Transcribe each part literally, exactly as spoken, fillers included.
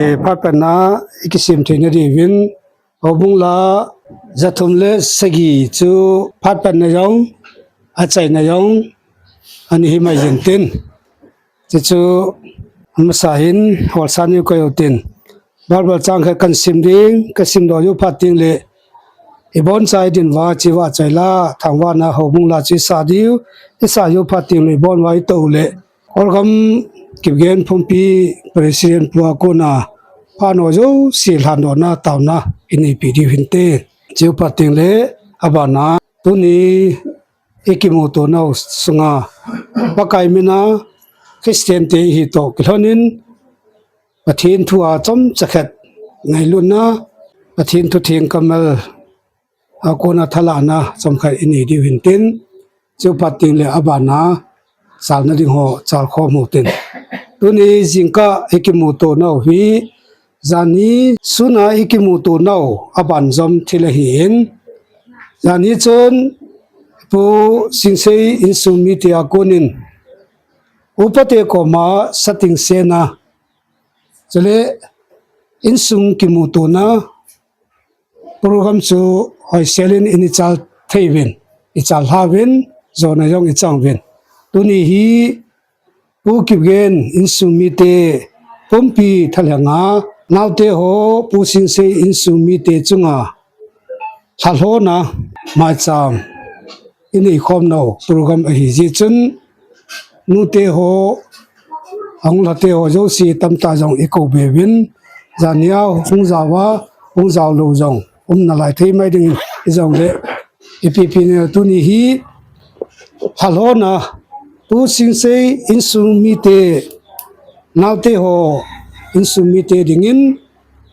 Eh, phat patna i kisim theina diuvin, houbung la jathum le sagi chu phat patna jong, achaina jong, ani hi mai jin tin. Chuchu, amasa hin, holsa ni koi u tin. Bible chang khat kan sim ding, ka sim doh u phat ding le, i bon chai din va chi va chai la, thangvahna houbung la chi sa diu, i sa u phat ding le, i bon va i to le, Kolgam Kipgen Phungpi President pu a kona, phat no jouse lhandohna taona i neipi diu hinte. Chiu phat ding le, abana, tuni i kimuto nau sunga, Pakai mina Christian te i hi toh kilhonin, Pathen thu a chomcha khat ngailutna, Pathen thu theng kammal a kona thalahna chomkhat i nei diu hintin, chiu phat ding le abana chalna ding ho chal khom u tin. Tuni jingkah i kimuto nau hi, janhi suna i kimuto nau aban jom thil ahin. Janhi chun Pu Singsei insung mite a konin, upate koma sating sena, chule insung kimutona program chu hoiselin i chal thei uvin, i chal lha uvin, jona jong i chang uvin. Tuni hi Pu Kipgen insung mite pumpi thalhenga, naote ho Pu Singsei insung mite chunga lhalhona maicham i nei khom nau program ahi jeh chun, nute ho, ahung lhate ho jouse tamtah jong i kou be uvin, janhi a hung jao a, hung jao lou jong um nalai thei mai ding i jong le, ipi pi ne tuni hi lhalhona, Pu Singsei insung mite, naote ho insung mite dingin,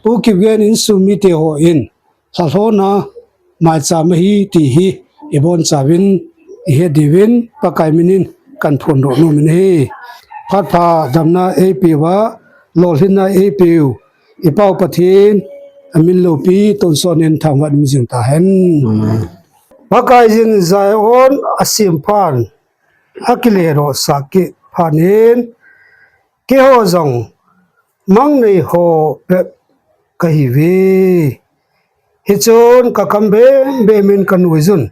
Pu Kipgen insung mite hon lhalhona maicham ahi ti hi i bonchauvin, i het diuvin, Pakai minin kan phondoh nom in ahi. Phat pha damna eipeuva, lolhinna eipeu i Pau Pathen amin loupi tonsot in thangvah in um jing tahen. Amen. Pakaiyin Zion asem phat, akile doh sah kit phat in, keiho jong mang nei ho bep kahi uve. Hichun ka kam bem bem in ka nuijun,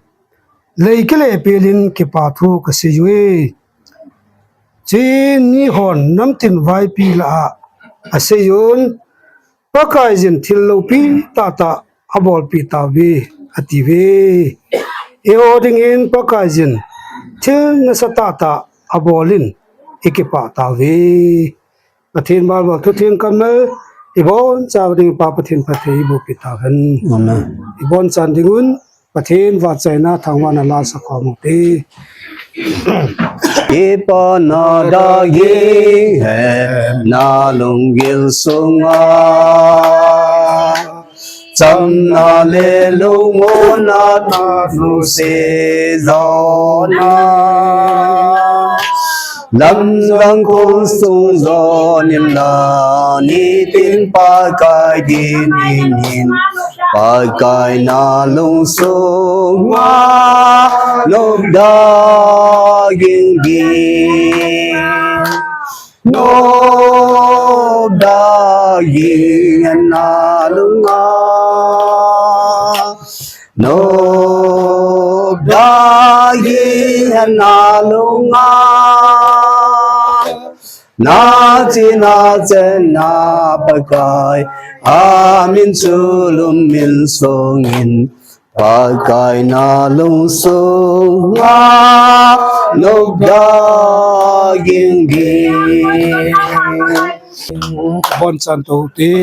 lei kile pelin kipa thu ka sei uve. Chuin mihon namtin vaipi lah a asei un, Pakaiyin thil loupi tahtah abolpeh tauve, atiuve. Eiho dingin Pakaiyin thil nasatah tah abol in i kipah tauve. Pathen Bible thutheng kammal i boncha ding Pa Pathen phatthei eiboh peh tahen. Amen. I bonchan ding un Pathen vahchoina thangvahna la sa khom u hite. Kipana daging hepna lunggil sunga, chamna le lungmonna na nuse jona. Lamdang khosung jon in la nitin Pakai dinin, Pakai na lungsunga nopdaging ding. Nopdaging na lunga, nopdaging na lunga. Nachena chenna Pakai amin chu lungmin songin, Pakai na lungsunga nopdaging ding. Bonchan to te.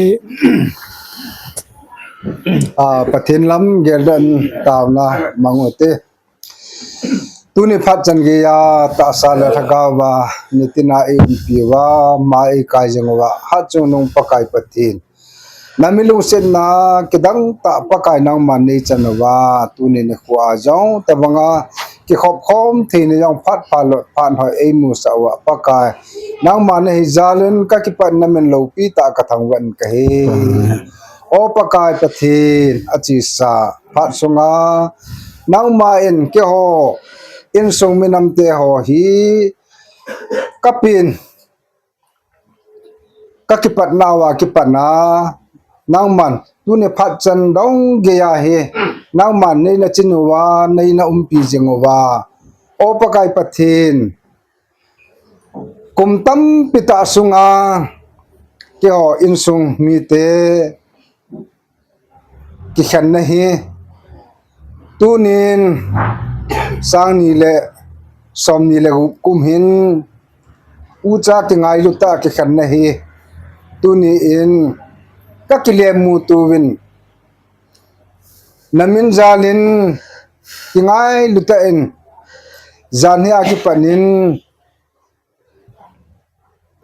Ah, Pathen lam geldoh in taona mang u hite. Tuni phat chan geiya tahsa le lhagao va nitina eiumpi uva, ama eikai jing uva, hatchungnung Pakai Pathen, na mi lungsetna kidang tah Pakai nangman neichan uva, tuni nikho a jong tobanga kikhop khom theina jong phat pha lou phat hoi eimusah uva, Pakai nangma nahi jal in kakipah in namin loupi tah a kathangvah in kahi. O Pakai Pathen, achesa phat sunga nangma in keiho insung minamte ho hi kapen, kakipatna uva kipatna, nangman tuni phat chan dong geiya hi, nangman neina chin uva, neina umpi jing uva, O Pakai Pathen, kum tampi tah sunga keiho insung mite kikhenna hi, tunin sang ni le som ni le gup kum hin ucha kingailut tah kikhenna hi, tuni in kakilemu tuvin, namin jalin kingailut tah in jan hi akipanin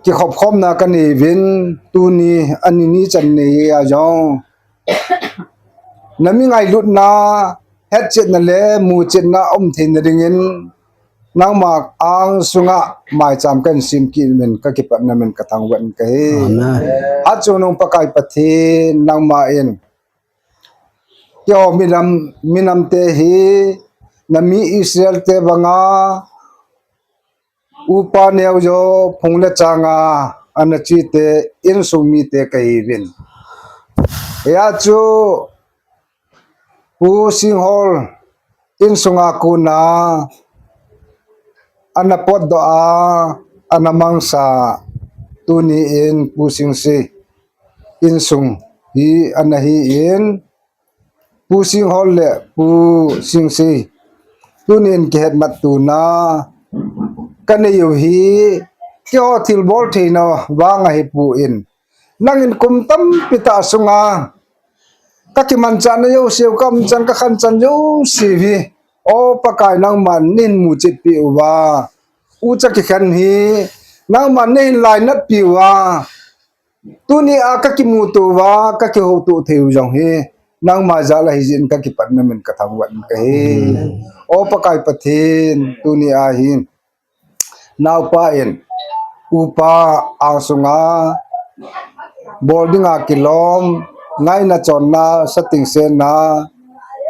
kikhopkhomna kanei uvin, tuni ani ni chan nei a jong nami ngailutna, hetchetna le muchetna um theina dingin nangma ang sunga maicham kahin sem kit in kakipatna min kathangvah in kahi. Amen. Achungnung Pakai Pathen, nangma in keiho minam, minamte hi nami Israel te banga upa neo jo phung le changa ana chite insung mite kahiuvin. Hia chu Pu Singhol insunga kona ana potdoh a, ana mangsa, tuni in Pu Singsi insung hi ana hi in, Pu Singhol le Pu Singsi, tuni in kihetmat tuna kanei u hi, keiho thilbol theina vang ahi pu in, nangin kum tampi tah sunga kakimanchahna jouse u, ka umchan, kakhanchan jouse u hi, O Pakai, nangman neihin muchet peh uva, ucha kikhen hi nangman neihin lainat peh uva, tuni a kakimuto uva, kakihouto thei u jong hi nangma jal ahi jeh in kakipatna min kathangvah in kahi. O Pakai Pathen, tuni a hin naopa in upa angsunga bol dinga kilom, ngaina chonna, satingsenna,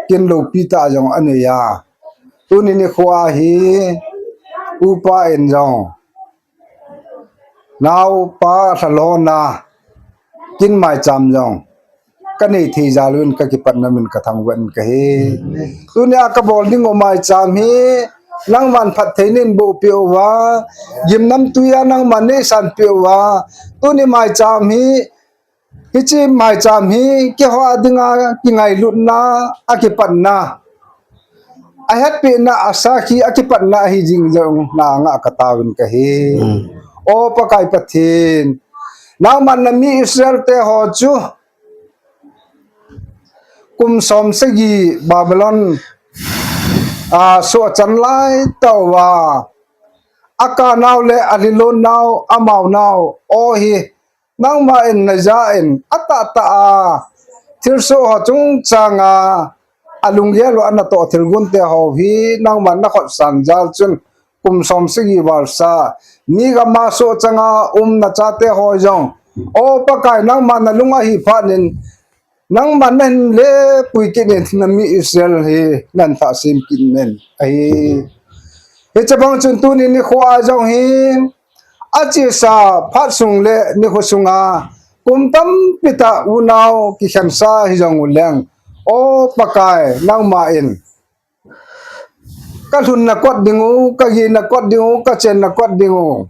kin loupi tah jong anei a, tuni nikho a hi upa in jong naopa lhalona kin maicham jong kanei thei jal uvin kakipatna min kathangvah in kahi. Tuni a kabol ding u maicham hi nangman phatthei neihin boh peh uva, gimnamtui a nangman neisan peh uva, tuni maicham hi, hiche maicham hi keiho a dinga kingailutna, akipatna, ahetpehna, asakhi, akipatna ahi jing jong na ngah kataovin kahi. O Pakai Pathen, nangman nami Israel te ho chu kum som sagi Babylon a soh achan lai tauva, akanau le alhilon nau, amau nau, o hi nangma in najah in atahtah a thilsoh ho chungchanga alunggel u anatoh thilgon te ho hi nangman nakhotsan jal chun kum som sagi valsa, mi gam a soh changa um nachate ho jong, O Pakai, nangma nalung ahi phat in nangman nahin lepui kit in nami Israel hi nahin lhahsem kit in ahi. Hiche bang chun tuni nikho a jong hi achesa phat sung le nikho sunga kum tampi tah unau kikhensa hijong uleng, O Pakai, nangma in kalhunna kot ding u, kagena kot ding u, kachenna kot ding u,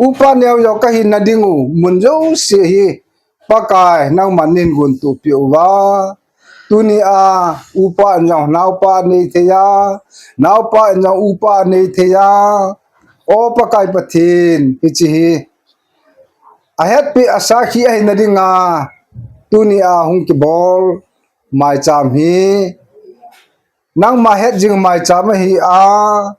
upa neo jo kahina ding u mun jouse hi Pakai, nangman neihin gontoh peh uva, tuni a upa in jong naopa anei thei a, naopa in jong upa anei thei a, O Pakai Pathen, hiche hi ahetpeh, asakhi ahina dinga tuni a hung kibol maicham hi nangma hetjing maicham ahi a,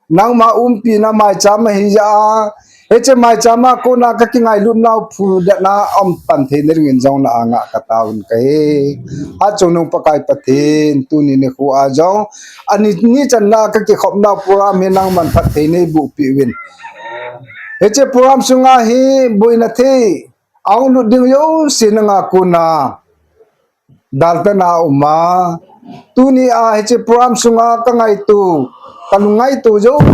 nangma umpina maicham ahi a, hiche maicham a kona kakingailutna u phudetna aumpan theina dingin jong na a ngah kataovin kahi. Achungnung Pakai Pathen, tuni nikho a jong ani ni channa kakikhopna u program hi nangman phatthei neiboh peh uvin, hiche program sunga hi boina thei, ahung lut ding jouse nanga kona daltana aum a, tuni a hiche program sunga kangaito, kalungngaito jouse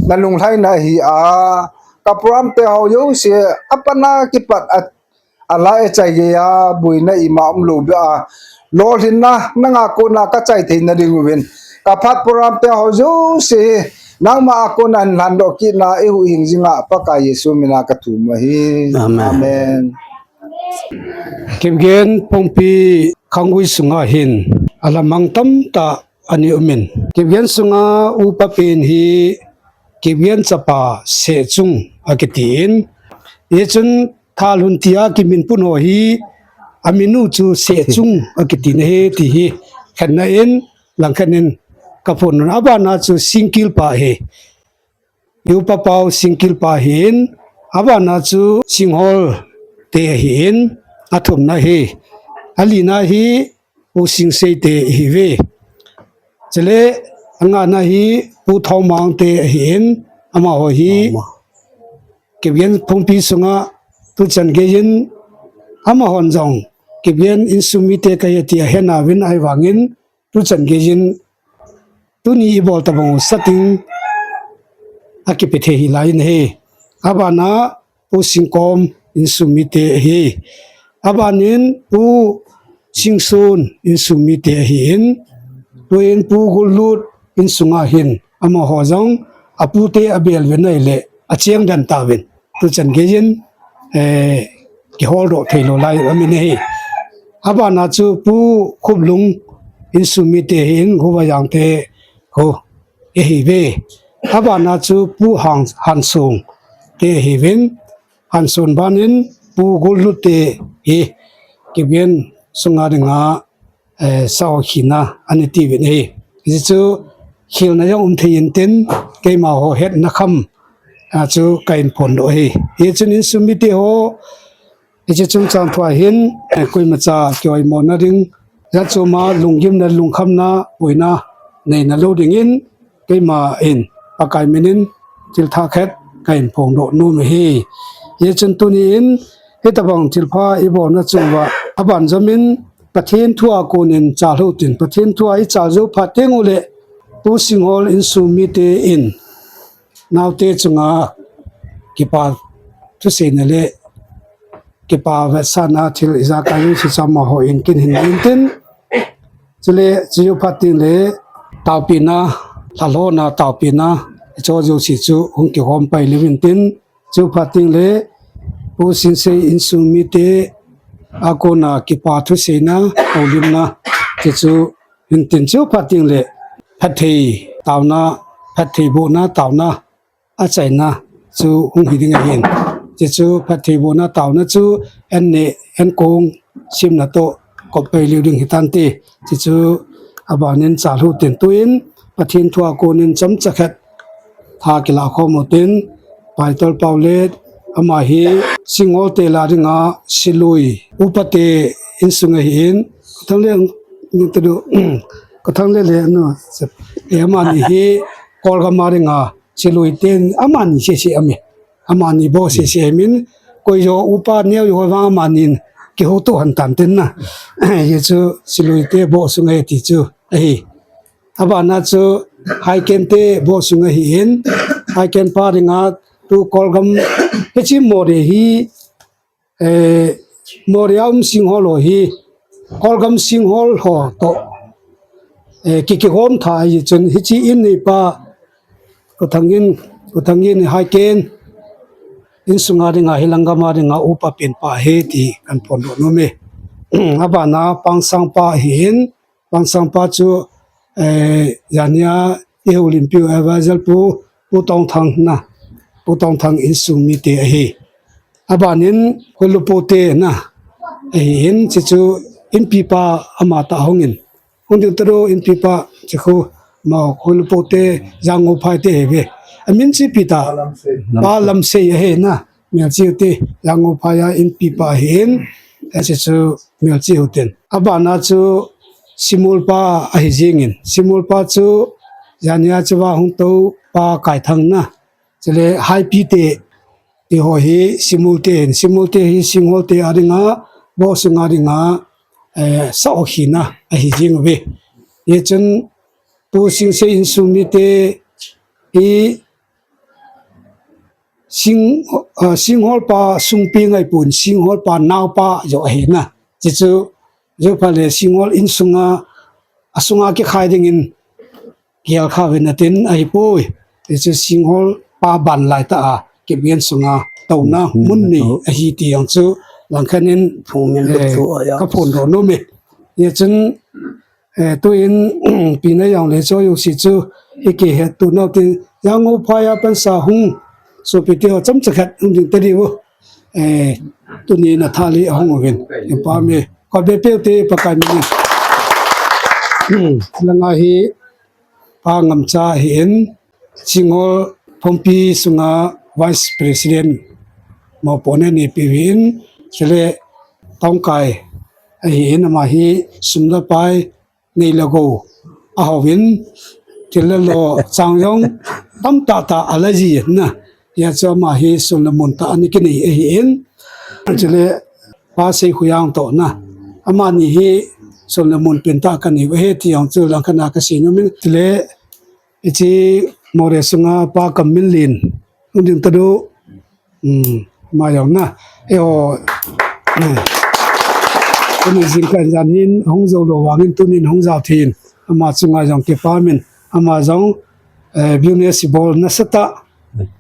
nalunglhaina ahi a, ka program te ho jouse, apatna kipat a, alai achai geiya, boina ima umlou beh a, lolhinna nanga kona kachai theina diuvin, kaphat program te ho jouse, nangma a kona hinlhandoh kitna eihuhhing jinga Pakai Jesu mina kathum ahi. Amen. Amen. Kipgen Phungpi khanggui sunga hin alamang tamtah ana umin. Kipgen sunga upa pen hi Kipgen chapa Sehchung akitin. Hichun Thalhun tia kiminpun ho hi aminu chu Sehchung akitin ahi ti hi khenna in, langkhat in kaphon un. Abana chu Singkil pa ahi. Upa pau Singkil pa ahin, abana chu Singhol te ahin, athumna hi, alina hi Pu Singsei te ahiuve. Chule angana hi Pu Thomang te ahin, amaho hi Kipgen Phungpi sunga tuchan geiyin amahon jong Kipgen insung mite kahi ti ahenauvin ahivangin tuchan geiyin tuni ibol tabang u satin akipe thei hilai in ahi. Abana Pu Singkom insung mite ahi. Abanin Pu Singsun insung mite ahin. Tuin Pu Gullut insunga hin amaho jong apute abel ve nai le acheng den tauvin. Tuchan geiyin, eh, kiholdoh theilou lai amin ahi. Abana chu Pu Khuplung insung mite ahin, Guvayang te ho ahiuve. Abana chu Pu Hang, Hansung te ahiuvin, Hansun banin Pu Gullut te hi Kipgen sunga dinga, eh, sao khina ana tiuvin ahi. Hichu khelna jong um thei intin, keima ho hetna kham a chu kahin phondoh ahi. Hichun insung mite ho, hiche chungchang thua hin, eh, koimacha kioimona ding, jat choma lunggimna, lungkhamna, boina neina lou dingin, keima in Pakai minin thil thakhat kahin phongdoh nom ahi. Hichun tunin hitabang thilpha ibolna chunga abanjomin Pathen thua konin chal utin, Pathen thua ichal jou phat teng uleh Pu Singhol insung mite in naote chunga kipa thuseina le kipa vetsahna thil ijakai u si chama ho in kin hin intin. Chule, chujou phat teng le, taopina, lhalhona taopina, icho jouse chu hung kihom pai leu intin. Chuphat teng le, Pu Singsei insung mite a kona kipa thuseina, houlimna, ti chu intin chuphat teng le, phatthei taona, phatthei bohna taona, achaina chu hung hi ding ahin. Chuchu phatthei bohna taona chu an neh, an kong simna toh kop pai leu ding hitante. Chuchu abanin chal utin tuin Pathen thua konin chomcha khat tha kilah khom utin, Paitol Pau le ama hi Singhol te la dinga Silui upa te insung ahin, Kathang le, ni tadu, Kathang le le, no, e, amani hi Kolgam a dinga Silui ten amani sese ahi. Amani boss sese ahi min, koi jo upa neo jo vang amanin kihouto han tan tin na. Hichu Silui te boss sunga ti chu ahi. Abana chu Haiken te boss sunga ahin. Haiken pa dinga tu Kolgam hichi Moreh hi, eh, Moreh a um Singhol ho hi, Kolgam Singhol ho toh, eh, ki, kihom tha ahi chun hichi in neipa, Kothang in, Kothang in Haiken insunga dinga hi Langam a dinga upa pen pa ahi ti kahin phondoh nom e. Abana Pangsang pa ahin, Pangsang pa chu, eh, jania i houlimpiu advisor pu, Pu Tongthang na, Pu Tongthang insung mite ahi. Abanin Hulupu te na, ahin, chuchu inpipa ama tah hungin. Hung ding tadu inpipa, chuchu ma Hulupu te Jangngophaite ahiuve. Amin chu ipi ta, Pa Lamsei ahi na. Melchih u te, Jangngophaia inpipa ahin, achuchu Melchih u ten. Abana chu Simul pa ahi jingin. Simul pa chu jania chu va hung tou Pa Kaithang na. Chule Haipi te, ti ho hi Simul te ahin. Simul te hi Singhol te a dinga, boss sunga dinga, eh, sao khina ahi jing uve. Hichun Pu Singsei insung mite hi Sing, ah, Singhol pa sungpi ngaipun, Singhol pa naopa jo ahi na. Chuchu, jo pha le Singhol insunga, asunga kikhai dingin, kial kha vin atin ahipoi. Chuchu Singhol pa ban lai ta a, kibien sunga, tona, mun ni, ahi ti jong chu, langkhat in, ka phun ro nu mi. Ye chun, Eh, tuin, pina jong le cho yo si chu, i ke het tu nau tin, jang u phai a pansa hung, so pi te ho cham chakhat hung ding ta di u. Eh, tuni na tha li a hung uvin. I pa mi, ko be pe te Pakai mi ni. Langa hi, pa ngam cha hi in, Singhol Phongpi sunga Vice President, mo pone ni pi vin, sele tongkai, ahi in ama hi, sum da pai, nei le gou, a hovin, thil le lo, chang jong, tam ta ta a la ji na. Ya chu ama hi sun le mun ta ani kinei ahi in. Chule pa sei khu yang to na. Ama ni hi sun le mun pen ta ka ni ve he ti jong chu lang kana ka sei nu min. Chule i chi mo re sunga pa kam min lin. Hung ding ta du. Um, ma jong na. E o. Tuni jingkah jan hin hung jo lo vangin tunin hung jao thin. Ama chunga jong kipa min. Ama jong, eh, business bol na sa ta.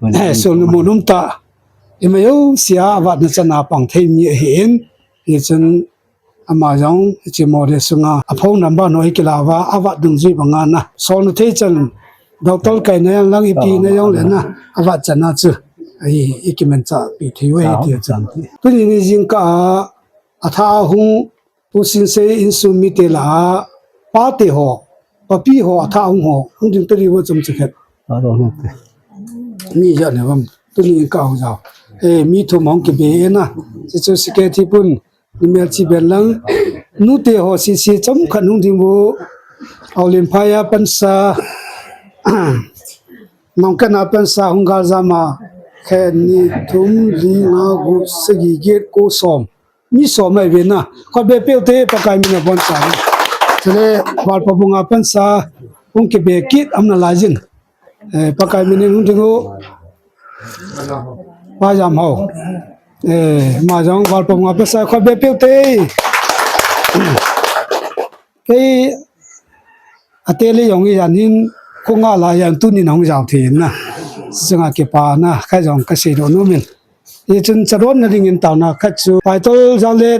Eh, so nu mo num ta. I ma yo sia avat na chana pang thei mi ahi in. Ye chun Ama jong, hiche mo le sunga, a phone number no hi kila va, avat dungjui banga na. Sol na thei chan, doctor kai na jong lang ipi na jong le na, avat chan na chu. Ahi, i kimen cha pi thei ve ti chu. Tuni ni jingkah a, a tha hung, pu sin se insung mi te la, pa te ho, papi ho, a tha hung ho, hung ding ta di vo chom chakhat. Mi ja ne vam, tuni ka hung jao. Eh, mi thum hung kibe na, se chu sikhe thi pun, Ni mel chi ben lang. Nu te ho si si chom khat hung ding u. Aulin phai a pansa. Nong kana pansa hung gal jama. Khen ni thum li nga gu sagi get ko som. Mi som mai ve na. Ko be pe te Pakai min a bon sa. Chule Valpa bunga pansa. Hung kibe kit am na lai jin. Eh, Pakai min in hung ding u. Pa jam hao. Eh, ma jong Valpa bunga pansa kho be pe te. Kei ate le jong i jan hin ko nga la jan tunin hung jao thei na. Chunga kipa na, kha jong ka sei do nu min. I chun charon na ding in tao na kha chu. Paitol jang le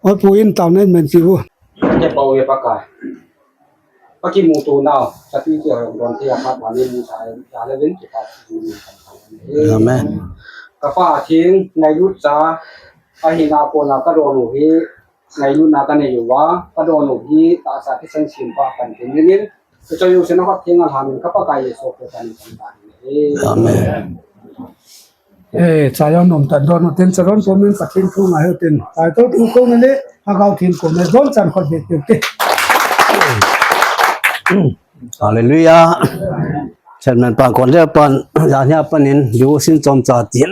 Oi, pu in tao nei men pi u. Te pau ve Pakai. Pakimuto nau, chapi te hoi don te a kha pa nei mu sa, ya le ven te pa. Amen. Ka pa thing, ngailut cha, ahina kona ka don u hi, ngailutna ka nei uva, ka don u hi, tahsa thisan sem pa kan tin nin, Ka choi u sena ka thenga lhamin ka Pakai Jesu Christa min kan ta hi. Amen. Eh, cha jong nom tan don u tin charon po min Pathen thu ngai u tin. Kai to thu ko ne le, ha gao thin ko ne don chan khot be te te. Hallelujah. Chairman pan kon le pan, ya nya pan in, yu sin chom cha tin.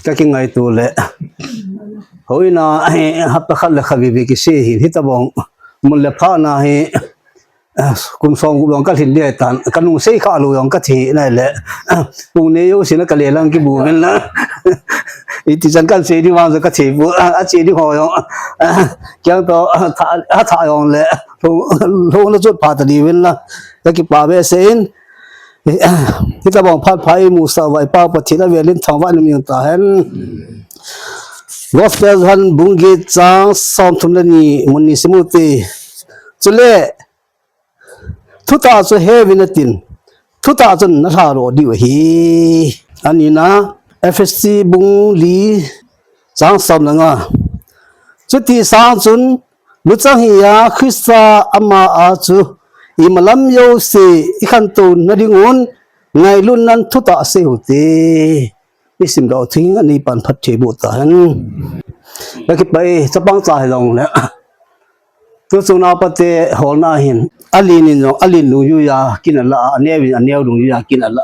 Ka kingaito le. Hoina, eh, hapta khat le kha vivi kisi hi, hitabang. Mun le pha na hi, eh, kum som gup jong ka lhin dia tan. Ka nung sei kha lo jong ka thi nai le. Eh, pung ne jo sina ka le lang kibu men la. Iti chan kan sei di vang ka thi bu. Ah, a chi di ho jong. Eh, kyang to, ah, tha, ah, tha jong le. Lo, lo na chut pha ta di ven la. Ka kipa be se in. Hitabang phat pha i mu sa vai pa Pathen a velin thangvah in um jing ta hen. Gospel Johan bung get chang som thum le ni mun ni simu te. Chule, thutah chu he uvin atin, thutah chun na lha ro diu ahi. Anina, Ephesi bung li chang som le nga. Chuti sang chun, Luchang hi a Christa ama a chu imalam jouse i khantou na ding un ngailutnan thutah sei u te. I sim doh thing ani pan phat thei bu ta hen. Ka kipah e, chapang cha hi jong le. Tu chung nau pa te holna hin. Alin in jong, alin lungjuija kin ala, aneo in aneo lungjuija kin ala.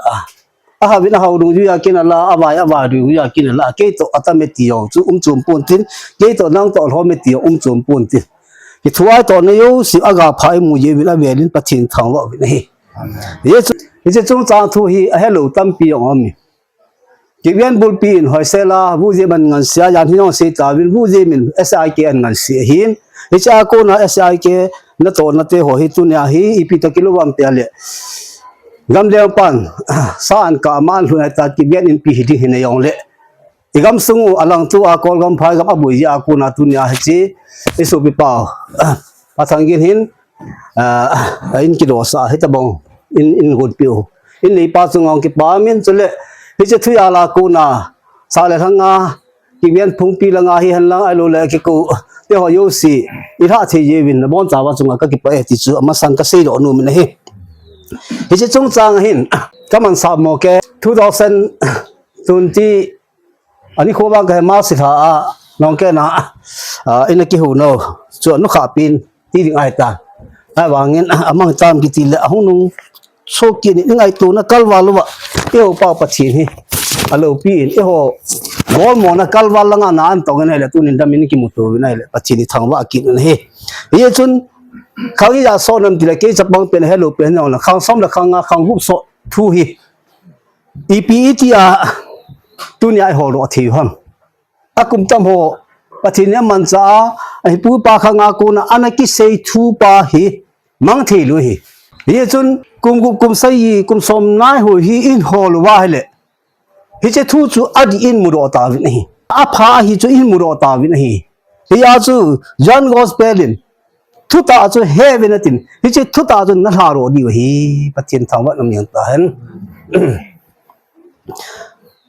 Ahao in ahao lungjuija kin ala, avai, avai lungjuija kin ala, kei toh atam e ti jong chu um chom pon tin, kei toh nang toh lhom e ti jong um chom pon tin. Hi thu ai toh na jouse aga pha i mu jeh uvin avelin Pathen thangvah uvin ahi. Amen. Hiche chu, hiche chungchang thu hi ahelou tampi jong um e. Kiven bulpi in hoisel a, Vujem in ngansia, jan hin hung sei tauvin, Vujem in S I K in ngansia ahin. Hiche a kona S I K natohna te ho hi tunia hi, ipi toh kilou ham tia le. Gamleng pan, sa an kah a aman lhun ahitan Kiven Inpi hi ding hina jongle. I gamsung u, alangtu a Kolgam Phaigam aboi jeh a kona tunia hiche, i sopi pau. Pathangin hin, ah, in kidohsah, hitabang, in, in gonpeh u. In neipa chunga hung kipah in chule, hiche thujail a kona, sa le lhanga, Kiven phungpi langa hihen lang ahilou le kikou, te ho jouse, i lhah thei jeh uvin, nabonchauva chunga kakipah e ti chu, amasan kaseidoh nom in ahi. Hiche chungchang a hin, kaman sap mo ke, two thousand twenty, Ani khovang kahe March lha a, Nongken a, ah, ina kihou nau. Chu anu khah pin, ti ding ahitan. Ahivangin, ah, amang tam kiti le, ahung nung, so kini, ningaitona kalval louva. Eiho pa Pathen hi, aloupi in, eiho, bolmona kalval langa na an tong in ahile, tunin damin kimuto uvin ahile, Pathen hi thangvah kit in ahi. Hichun, khang ija so nam tile, kei chapang pen, helou pen, nong la, khang som le khang nga, khang gup so, thu hi. Ipi iti a, tunia i holdoh thei u ham. Akum tam ho, Pathen in amanchah a, ahipu pa khanga kona, ana kisei thu pa hi, mang thei lou hi. Hichun, kum gup kum sagi, kum som nai ho hi in hol uva ahile. Hiche thu chu adih in mudoh tauvin ahi. Apha ahi chu in mudoh tauvin ahi. Hia chu, John Gospel in, thutah chu heuvin atin, hiche thutah chu nalhadoh diu ahi, Pathen thangvah in um jeng tahen.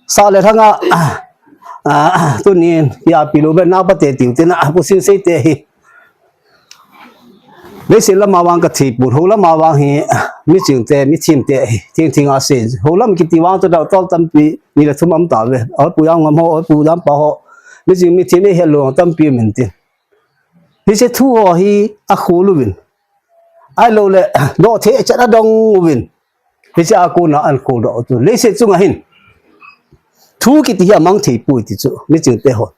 Sa le lhanga, ah, tunin, ipi lou be napa te tiu tina, Pu Singsei te hi. Leiset lama vang kathei pon, hou lama vang hi, miching te, mithim te, thing thing a sei. Hou lam kiti vang chu doubter tampi, ni le thum um tauve. Oi Pu Jamngam ho, oi Pu Jampa ho. Miching mithim eihet lou tampi um in tin. Hiche thu ho hi akhol uvin. Ahilou le, doh thei chet adong uvin. Hiche a kona ahin kholdoh u chu. Leiset chunga hin. Thu kiti hi amang thei poi ti chu. Miching te ho.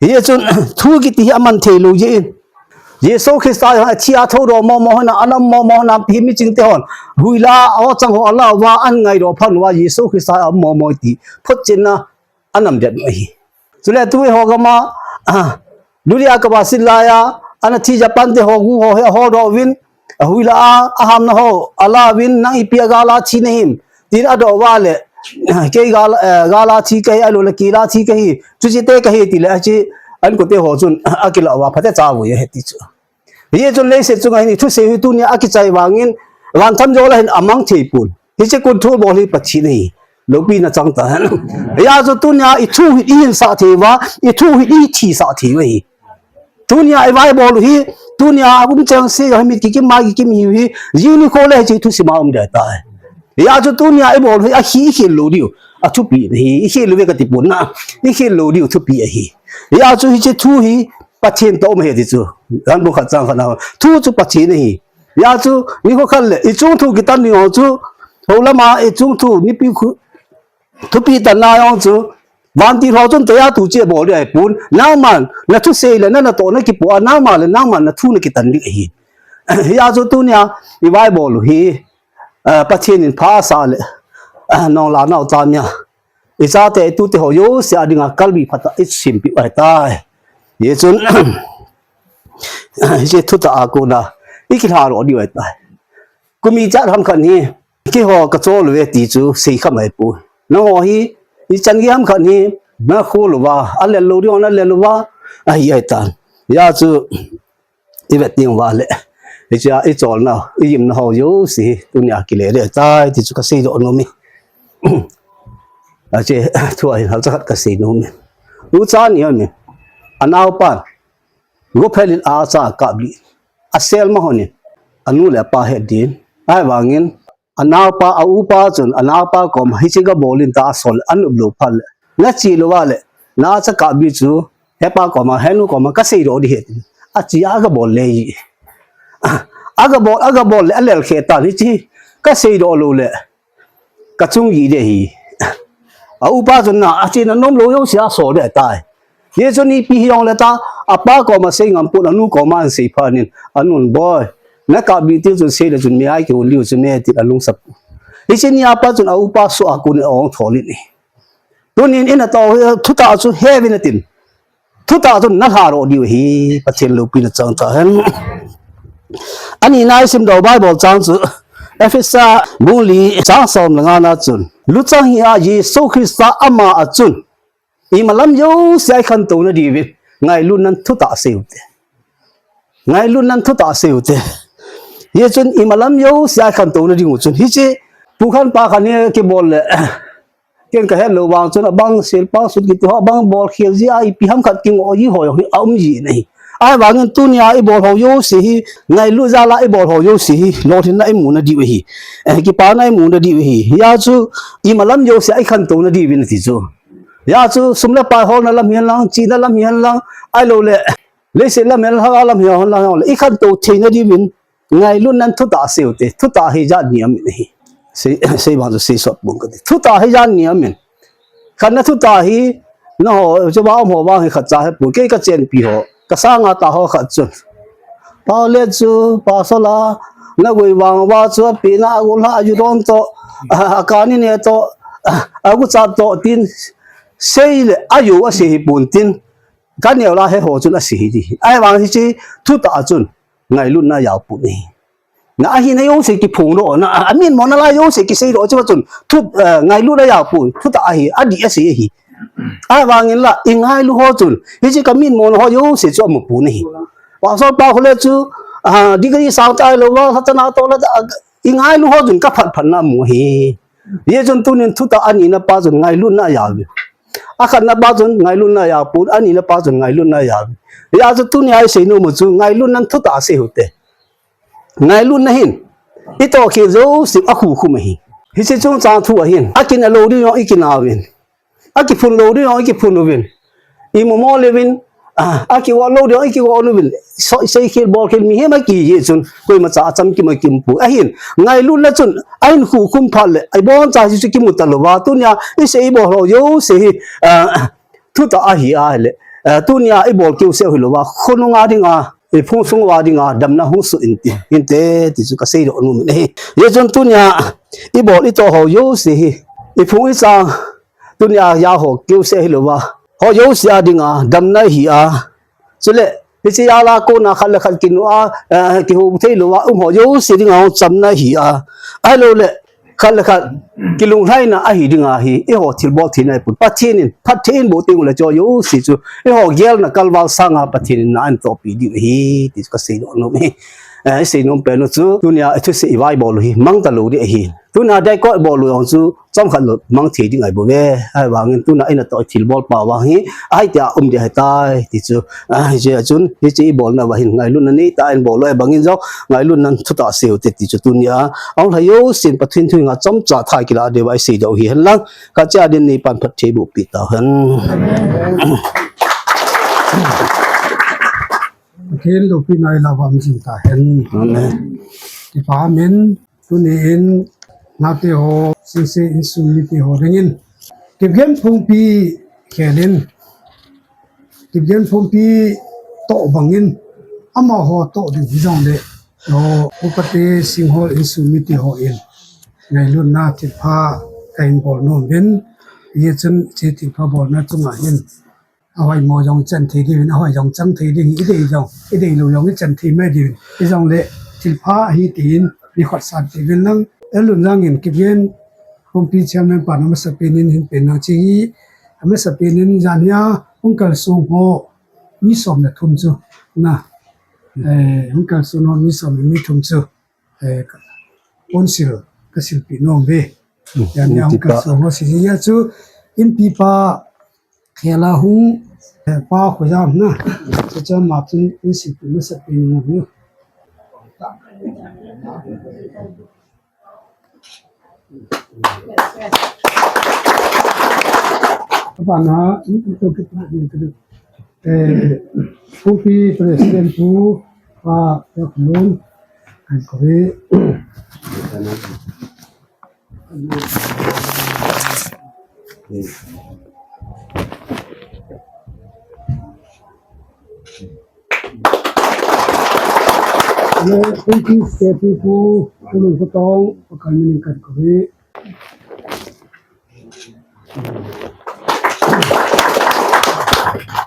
Hichun, thu kiti hi aman thei lou jeh in. Jesu Christa hi athi a thoudoh momo hon a, ana um momo hon a, hi miching te hon. Huila, o chang ho ala uva, ahin ngaidoh phat uva, Jesu Christa a um momo ti. Photchenna, anam det u ahi. Chule tu eiho gam a, ah, Luria kaba sit laiya, ana thi Japan te ho gu ho hi aholdoh uvin, ahuila a, ahamna ho, ala uvin, nang ipi a gal a thi nahim, tin adoh uva le, kei gal, eh, gal a thi kahi, ahilou le kei la thi kahi, chuche te kahi ti le, ache, anko te ho chun, akilah uva, phatecha uvin ahi ti chu. Hichun leiset chunga hin i thusei hi tunia akichai vangin, vanthamjo la hin amang thei pon. Hiche control bol hi Pathen ahi. Loupina chang tahen. Hia chu tunia i thu hi i hinsah thei uva, i thu hi i thisah thei uva ahi. Tunia i vaibol u hi, tunia aum cheng se, hi mit kikim, mai kikim hiu hi, jing nikho le hiche thusim a um ding tai. Hia chu tunia i bol u hi, ahi i khel lou diu, athupi ahi, i khel lou ve kati pon na, i khel lou diu thupi ahi. Hia chu hiche thu hi, Pathen toh um ahi ti chu. Johan bung khat chang khat na. Thu chu Pathen ahi. Hia chu, nikho khat le, i chung thu kitan ding ho chu, hou lama, i chung thu, mipi khu, thupi tanna jong chu, vantil ho chun teiya tuche bol ding ahipon, nangman, na thusei le, na, natoh na kipoh a, nangman le, nangman, na thu na kitan ding ahi. Hia chu tunia, i vaibol u hi, ah, Pathen in pha asah le, ah, nong la nau tam a. I chate, i tute ho jouse a dinga kalbi phatah i sempeh u ahitai. Hichun, hiche thutah a kona, i kilhadoh diu ahitai. Kum ijat ham khat hi, keiho kachol uve ti chu seikham ahipoi. Nangho hi, ichan gei ham khat hi, nakhol uva, alel lou ding ho nalel uva, ahi ahitan. Hia chu, i vet ding uva le. Hichea i cholna, i gimna ho jouse hi, tunia kile ding ahitai, ti chu kaseidoh nom e. Ache, thua hin halcha khat kasei nom e. Ucha ni aum e. Anaopan, gophel in acha kaplih. Asel ma hon in. Anu le apa het din. Ahivangin, anaopa, a upa chun, anaopa koma, hiche gabol in tia asol le, anop lou phat le. Nache louva le, nacha kaplih chu, hepa koma, henu koma, kaseidoh ding ahi. Ache a agabol le ji. Agabol, agabol le, alel kheh tan hiche. Kaseidoh lou le. Kachung gih ding ahi. A upa chun na, achena nom lou jouse asol ding ahitai. Hichun ipi hijongle ta, apa koma sei ngam pon, anu koma ahin sei phat in, anun boi. Na kaplih til chun sei le chun mei a kihon diu chu me tin alungsa pon. Hiche nia pat chun a upa soh a kon in ahung thol in ahi. Tunin ina to thutah chu heuvin atin. Thutah chu nalha ro diu ahi, Pathen loupina chang tahen. Ani nai sim dau Bible chang chu Ephesa bung li chang som le nga na chun, luchang hia Jesu Christa ama a chun imalam jousea ikhantou nadiuvin ngailutnan thutah seute. Ngailutnan thutah seute. Hichun imalam jousea ikhantou nadiu chun hiche pu khan pa khan hi kibol le Ken kahet lou vang chun abang sel pang sut kiti ho, abang bol khel jia ipi ham khat kingoh ji ho hi aum ji nahi. Ahivangin tunia ibol ho jouse hi, ngailut jala ibol ho jouse hi lolhinna imu nadiu ahi. Eh, kipana imu nadiu ahi. Hia chu imalam jousea ikhantou nadiuvin ati chu. Hia chu sum le pai holna lam hihen lang, chihna lam hihen lang, ahilou le leiset lam hihen lang, lhagao lam hihen lang, ikhantou thei nadiuvin ngailutnan thutah seute. Thutah hi jat ni amin ahi. Sei, sei vang chu sei sot pon kati. Thutah hi jat ni amin. Khatna thutah hi, naho, chu ba um ho vang hi khatcha hepon. Kei kachenpi ho, kasanga tah ho khat chun, Paul le chu, Pastor la, nagui vang uva chu, apina agulha, ajudon to, a, akani ne to, a, aguchat to, tin, sei le, ajo asei hipon tin, kaneo la he ho chun asei hi di. Ahivang hiche thutah chun ngailutna ajaopon ahi. Na ahina jouse kiphong doh, na, a, amin mona la jouse kisei doh chu chun, thu, eh, ngailutna ajaopon, thutah ahi, adih asei ahi. Ahivangin la, ingailu ho chun, hiche kamin mona ho jouse chu amupon ahi. Pastor pa khole chu, a, degree sang tailou va, lhatana to la, a, ingailu ho chun kaphat phatna amu ahi. Hichun tunin thutah anina pa chun ngailutna ajaovin. Akhatna pa chun ngailutna ajaopon, anina pa chun ngailutna ajaovin. Hia chu tunia isei nom u chu ngailutnan thutah seute. Ngailutna hin itoh khel jouse akhukhum ahi. Hiche chungchang thu ahin, akin alou ding jong ikinauvin. Akiphun lou ding jong ikiphun uvin. Imu mo leuvin, a, akigot lou ding jong ikigot uvin. So, seikhel bolkhel mihem akihi chun koimacha achamkim akiumpoi. Ahin, ngailutna chun ahin khukhum phat le, iboncha hiche chu kimu talouva. Tunia isei ibol ho jouse hi, a, thutah ahi ahile, a, tunia ibol keuseu hilouva, khonunga dinga, iphung sunguva dinga damna hung soh inte, inte ti chu kasei doh nom in ahi. Hichun tunia ibol itoh ho jouse hi, iphung ichang, tunia jaho keuseu hilouva, ho jouse a dinga damna ahi a. Chule hiche jala kona khat le khat kinu a, eh, kihou theilouva um ho jouse dinga hung chamna ahi a. Ahilou le khat le khat kilunglhaina ahi dinga hi, eiho thilbol theina ahipon. Pathen in phatthei eiboh teng ule chu jouse chu eiho gelna kalval sanga Pathen in na ahin tohpi diu ahi ti chu kasei doh nom e. Eh, isei nom pen u chu tunia ithusei ivaibol u hi mang talou ding ahi. Tunia dei ko ibol u jong chu chomkhat lou mang thei ding ahi bouve. Ahivangin tunia ina toh thilbol pa vang hi, ahi tia um ding ahitai ti chu. Ah, hiche a chun, hiche ibolna uva hin ngailutna neitah in bol u, ahivangin jong ngailutnan thutah seute ti chu tunia ahung lhai jousen Pathen thu henga chomcha tha kilah diuva isei doh u hihen lang. Kachea din neipan phatthei eiboh peh tauhen. Pathen loupina ilah uva um jing tahen. Amen. Kipah amen. Tuni in, naote ho, sese insung mite ho dingin Kipgen phungpi khelin, Kipgen phungpi toh bangin, amaho toh ding hijongle, o, upate Singhol insung mite hon ngailutna thilpha kahin bol nom uvin, hichun hiche thilpha bolna chunga hin ahoimo jong chan thei diuvin, ahoi jong chang thei ding, idei jong, idei lou jong ichan thei mai diuvin. Hijongle thilpha ahi tin nikho sah uvin lang. Elun jangin Kipgen phungpi chairman pan amasapen in hin pen lang chehi, amasapen in jan hia hung kalsong ho mi som le thum chu na, eh, hung kalsong ho mi som le mi thum chu, eh, ponsil kasilpeh nom uve. Hmm, jan hia hung kalsong ho si hia chu inpipa Khela hung, eh, pa khoja na. Chuche ma chun in si pi ma sa pi ni ni. Apa na, ni to ke pa ni to. Eh, Kopi President pu, pa, ya kulun, kan kore. Le, thank you, K P pu, pu Lun Kho Tong, pa kan min kan kore.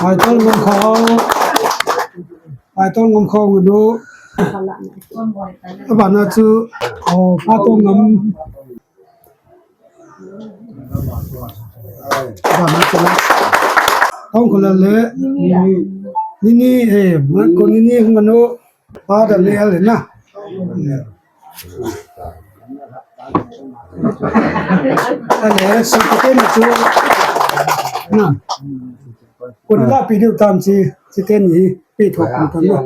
Paitol Ngamkhohao. Paitol Ngamkhohao ngunu. Abana chu, oh, Patong Ngam. Abana chu. Tongkhola le. Nini, eh, ko nini ngunu. Father Neil na. Ale, si kiten chu. Na. Kun la pi diu tam si, kiten ni pi thok kun tam na.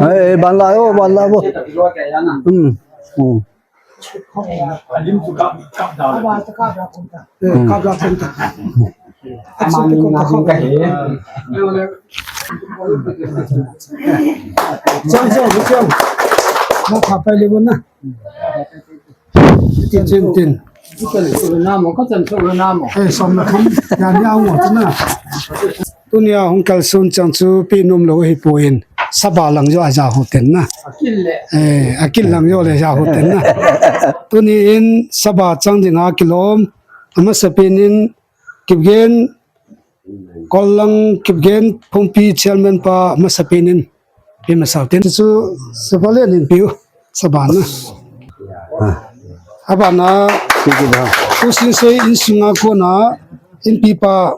Ai, ban la yo, ban la bo. Hmm. Hmm. Tunia hung kalson chang chu pi nom lou hi poi in. Saba lang jo aja ho ten na. Eh, akil lang jo le ja ho ten na. Tuni in saba chang dinga kilom. Amasapen in Kipgen, Kollang Kipgen, Phungpi chairman pa amasapen in. Pi masau ten chu saba le nin piu. Saba na. Abana. Usin sei insunga kona. Inpi pa.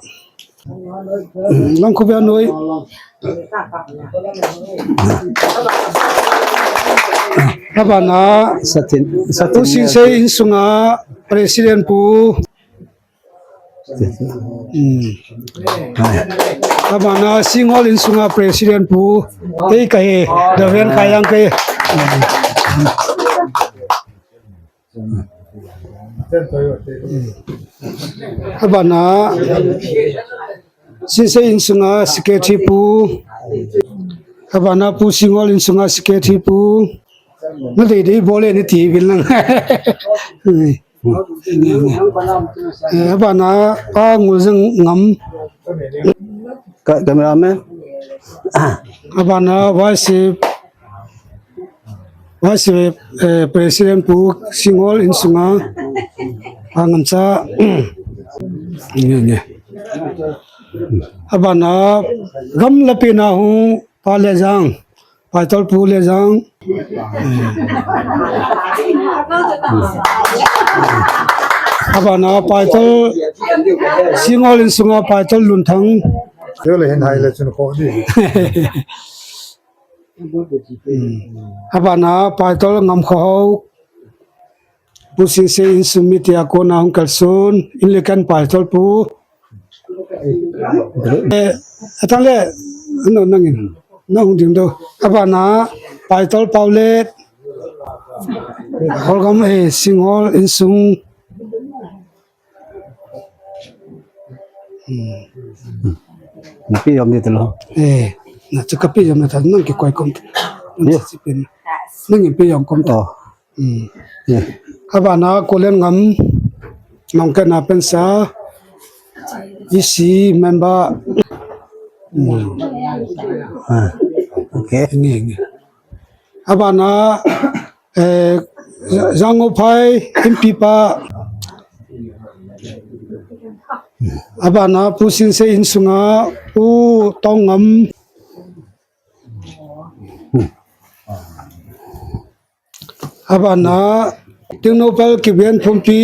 Langkhovia noi. Abana. Satin. Satin. Usin sei insunga president pu. Hmm. Abana Singol insunga president pu. Tei kahi. Daven kayang kahi. Abana, Sinsei insunga secretary pu. Abana Pu Singol insunga secretary pu. Na dei dei bole ni ti bil lang. Eh, abana Pa Nguljang Ngam. Ka, cameraman. Abana Vice Vice, eh, President Pu Singol insunga angamcha. Nge, nge. Abana gam lapi na hung Pa Lejang, Paitol Pu Lejang. Abana Paitol Singol insunga Paitol Lunthang. Yo le hin hai le chun kho di. Hmm. Abana Paitol Ngamkhohao, Pu Sinsei insung mi tia kona hung kalson, in le kan Paitol Pu. Eh, atang le, ano nangin, nang hung ding do. Abana Paitol Paulet, Holgam, eh, Singol insung. Hmm. Napi jom di talo. Eh, na chu kapi jom na ta nang kikoi kom. Nang kipi jom kom ta. Oh. Hmm. Yeah. Abana Kolen Ngam, Nongkena pensa, E C member. Hmm. Ah, okay. Nge, nge. Abana, eh, Jangophai M P pa. Abana Pu Sinsei insunga Pu Tongngam. Abana Tengnoupal Kipgen Phungpi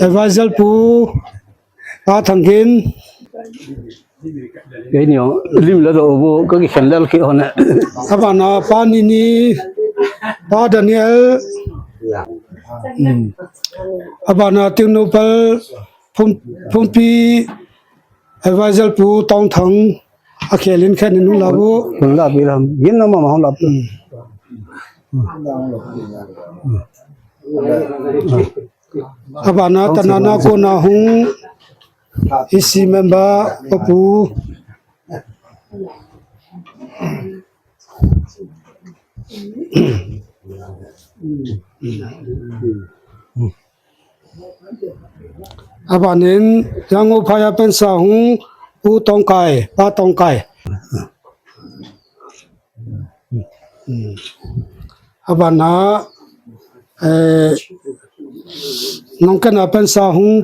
Advisor Pu Pa Thanggen. Kei ni lim la do bu ka kikhen lel ki hone. Abana Pa Nini, Pa Daniel. Hmm. Abana Tengnoupal Phung, Phungpi Advisor Pu Tongthang. Akhelin khen in hung la bu. Hung la bi lam. Yin na ma ma hung la. Hmm. Abana tanana kona hung E C member Papu. Abanin Yangon phaiya pensa hung Pu Tongkai, Pa Tongkai. Abana, eh, Nongkena pensa hung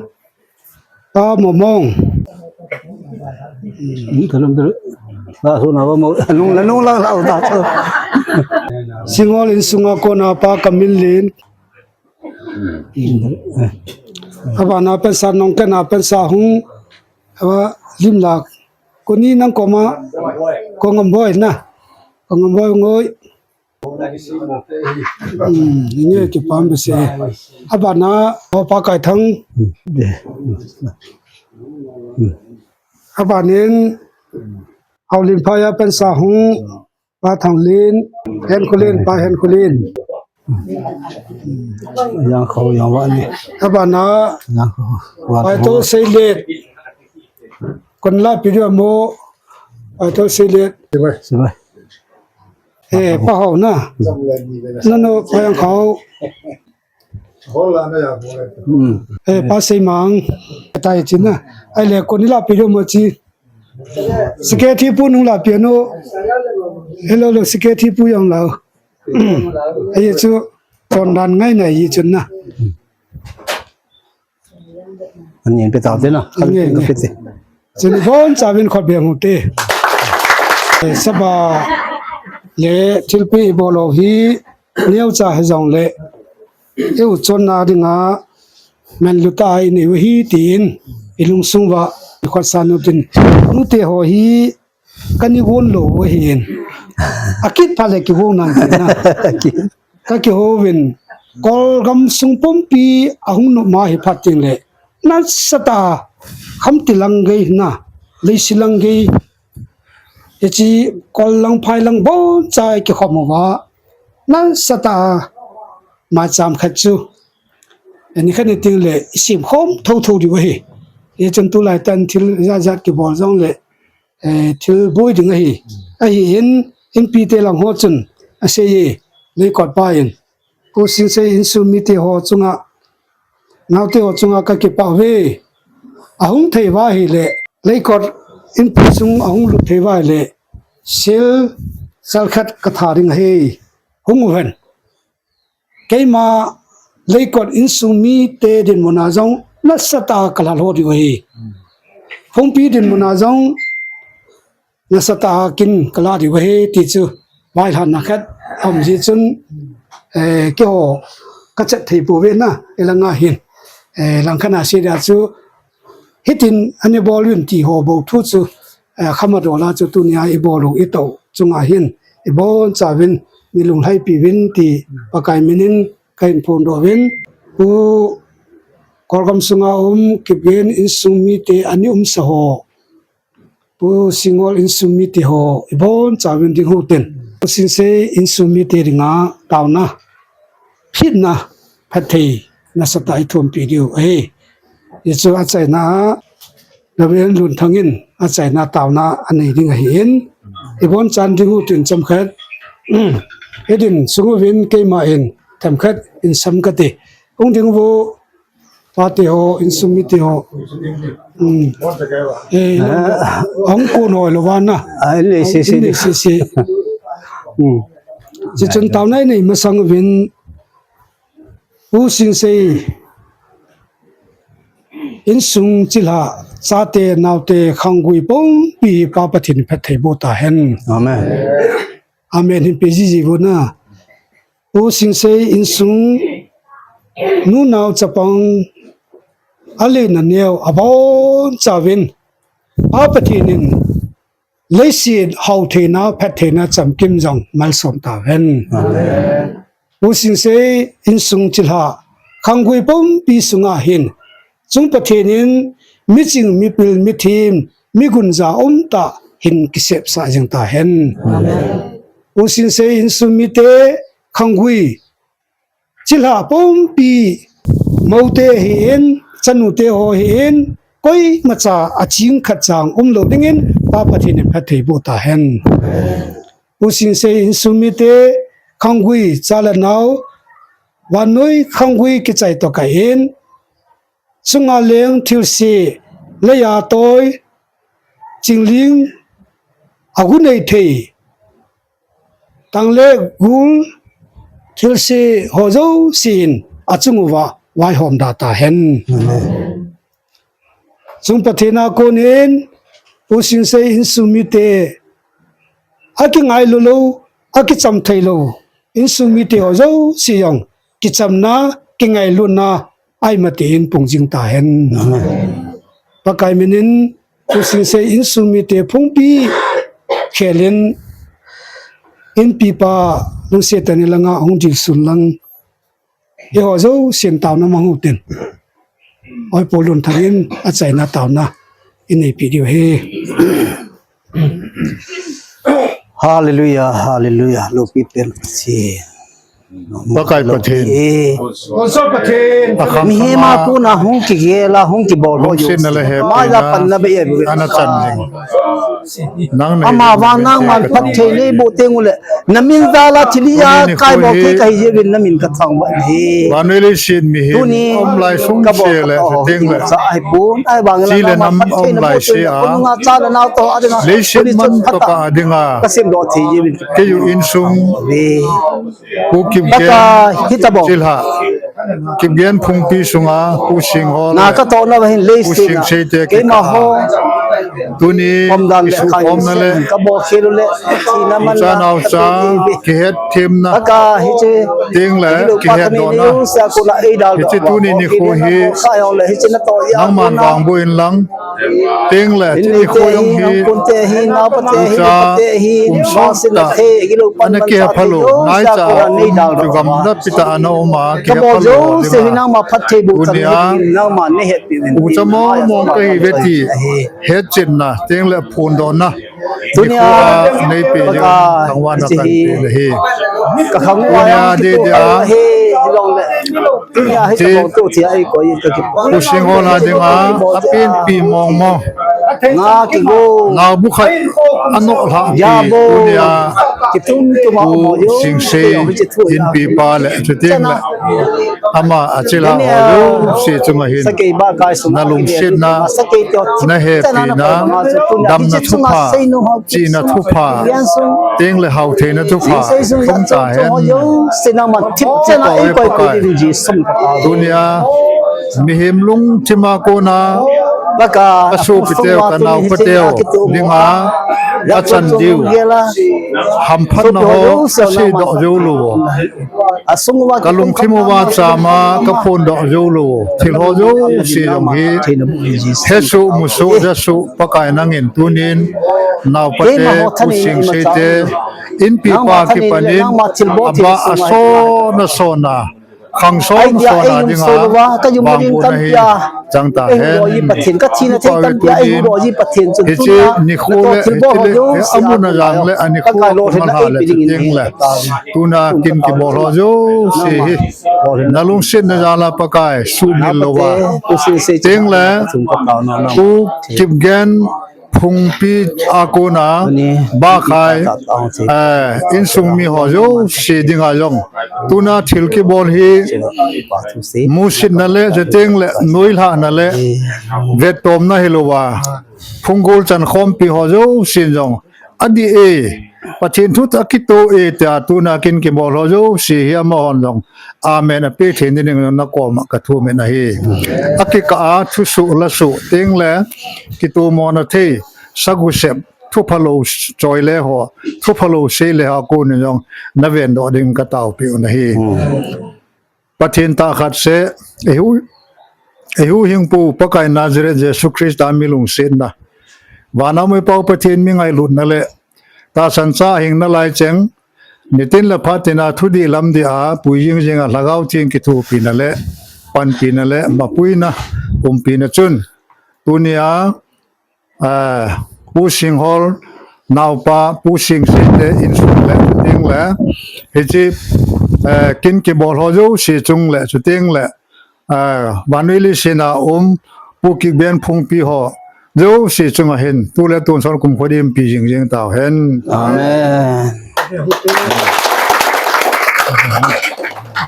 Pa Momong. Hmm, tolom tolom. Ba su na ba mo, nung la nung la la ta. Singol insunga kona Pa Kaminlin. Abana pensa Nongkena pensa hung. Aba lim la. Koni nang koma. Kongam boy na. Kongam boy ngoi. Hmm, nge kipam bese. Abana, o Pa Kaithang. Abanin, Haolin phaiya pensa hung, Pa Thanglin, Henkholin, Pa Henkholin. Yang khau yang wa ni. Abana, Yang khau. Wa Paitol Seilet. Kon la pi dia mo, Paitol Seilet. Sibai. Eh, Pa Hau na. Nano Pa Yang Khau. Hmm. Eh, Pa Seimang. Tai chi na. Ai le kon la pi dia mo chi. Sike thi pu nung la pi ano. Hello, lo sike thi pu yang la. Ai chu kon dan ngai na yi chun na. Ani pe tau te na. Nge, nge. Pe te. Chun ibon chauvin khut beng u te. Eh, saba le thilpi ibol u hi neocha hijongle. Eu chonna dinga manlu tah a inei u hi tin ilungsung uva khut san u tin. Nute ho hi Kani gon lou u ahin. Akit phat le kigon nang tin na. Ka kihouvin. Kol gamsung pumpi ahung nop ma hi phat teng le. Nasatah a khamti lang gei na. Leiset lang gei. Hiche kol lang phai lang boncha kikhom uva. Nasatah a maicham khat chu. Ani khat ni teng le isim khom thotho diu ahi. Hichun tulai tan thil jat jat kibol jongle. Eh, thil boi ding ahi. Ahin, inpi te lang ho chun, asei e, Leikot pa in. Pu Sinsei insung mite ho chunga, naote ho chunga ka kipah uve. Ahung thei uva ahile, Leikot inpi sung ahung lut thei uva ahile, sil, sal khat ka tha ding ahi. Hung u hen. Keima Leikot insung mite dinmun a jong nasatah a ka lhah lou diu ahi. Phungpi dinmun a jong nasatah a kin ka lah diu ahi ti chu vailhahna khat aum jeh chun, eh, keiho ka chet thei pouve na, ilanga hin, eh, langkhat a sei dia chu hitin ani bol uvin ti ho bou thu chu, eh, khama dola chu tunia ibol u itoh chunga hin ibon chauvin nilung lhaipi uvin ti Pakai minin kahin phongdoh uvin. Pu Kolgam sunga um Kipgen insung mite ani umsa ho, Pu Singol insung mite ho ibon chauvin ding u hitin. Pu Sinsei insung mite dinga taona, phatna, phattheina nasatah a ithumpi diu ahi. Hichu achaina a, Reverend Lunthang in achaina taona anei ding ahin, ibon chan ding u hitin chomkhat, hidin sung uvin keima in themkhat in sam kati. Hung ding uvo, pate ho, insung mite ho. Hmm. Eh, hung kon hoi lou vana. Ah, in nei sese. In nei sese. Hmm. Hichun taona inei masang uvin, Pu Sinsei insung chilhah, chate, naote, khanggui pumpi hi Pa Pathen in phatthei boh tahen. Amen. Amen hin peh jiji uvin na. Pu Singsei insung, nu nao chapang, alen aneo, abonchauvin Pa Pathen in leiset hao theina, phat theina chamkim jong malsom tahen. Amen. Pu Singsei insung chilhah, khanggui pumpi sunga hin, chung Pathen in miching, mipil, mithem, migunja umtah hin kisepsah jing tahen. Amen. Pu Singsei insung mite, khanggui chilhah pumpi, moute ahin, chanute ho ahin, koimacha aching khatcha umlou dingin Pa Pathen in phatthei boh tahen. Pu Singsei insung mite, khanggui, cha le nao, vannoi khanggui kichai toh kah in, chunga leng thilse, leiya toi, chingling, agu nei thei, tang le gul, thilse ho jousen achung uva vaihom da tahen. Amen. Chung Pathen a konin, Pu Singsei insung mite, akingailu lou, akicham thei lou, insung mite ho jouse jong kichamna, kingailutna, aimati in pung jing tahen. Amen. Pakai minin, Pu Singsei insung mite phungpi khelin, inpipa lungset tah in langa hung dilsun lang, eiho jousen taona mang utin, Oi Pu Lunthang in achaina taona ineipi diu ahi. Hallelujah, hallelujah. Loupi pen si. Pakai Pathen. Mihem a kona hung kigel a hung kibol ho jouse, ama ja panna bei e. Ama vang nangman phatthei neiboh teng uleh, namin jal a thil a kaibol thei kahi jeh uvin namin kathangvah in ahi. Tuni kabol kha ho hi ding cha ahipon, ahivangin nangman phatthei neiboh teng uleh, konunga cha le nao toh adinga leiset man tokah a dinga kasemdoh thei jeh uvin kei insung, Pu Kipgen chilhah, Kipgen phungpi sunga Pu Singhol, Pu Singseite kikah a, tuni kisukhomna le ucha naocha kihetthemna, tengle kihetdohna, hiche tuni nikho hi nangman vangboh inlang, tengle hiche nikho jong hi ucha umsot tah, ana kihephalou, naicha a um, chugamna pi tah a ana um a, kihephalou dinga, tunia ucha mong mong kahiuve ti hetchetna, tengle phondohna nikho a neipeh jeh un thangvahna kahin pe ahi. Tunia dede a Pu Singhol a dinga apenpi mong mong, naobu khat anoh lhahpi, tunia Pu Singsei inpipa le chutengle ama achilhah ho jouse chunga hin nalungsetna, nahepina, damna thupha, chihna thupha, tengle haotheina thupha lhung tahen. Tunia mihem lungthim a kona kasopiteu, kanaopateu dinga achan diu hamphatna ho kaseidoh joulou, kalungthim uva chama kaphondoh joulou thil ho jouse jong hi hesoh, musoh, jasoh, Pakai nangin tunin naopate, Pu Singseite inpipa kipanin abah asona sona, khang som sona dinga vangbohna hi chang tahen. Hiche nikho le hiche le amun ajang le anikho amalha le chutengle tuna kin kibol ho jouse hi nalungsetna jal a Pakai suhmil louva, tengle Pu Kipgen phungpi a kona bahkhai, insung mi ho jouse dinga jong tuna thil kibol hi musitna le chutengle noilhahna le vettomna hilouva, phunggol chankhompi ho jousen jong adih e, Pathen thu tah kitoh e tia tuna kin kibol ho jouse hi amahon jong amen ape thei ding in nakoma kathum in ahi. Akikah a thusoh lasoh teng le kitomona thei, sagusep, thuphalou choi le ho, thuphalou sei le ho a kon in jong navendoh ding kataopi u ahi. Pathen tahkhat seh, eihu, eihuhhingpu Pakai Nazareth Jesu Christa mi lungsetna, vana um Pau Pathen mi ngailutna le tahsan cha hing nalai cheng, nitin le phat tina thudih lamdih a pui jingjing a Lhagao Theng kithopina le panpina le mapuina umpina chun, tunia, ah, Pu Singhol naopa Pu Singsei te insung le chuteng le hiche, eh, kin kibol ho jouse chung le chuteng le, ah, vannoi leiset a um Pu Kikben Phungpi ho jouse chunga hin tu le tun son kumkho dimpi jingjing tauhen. Amen.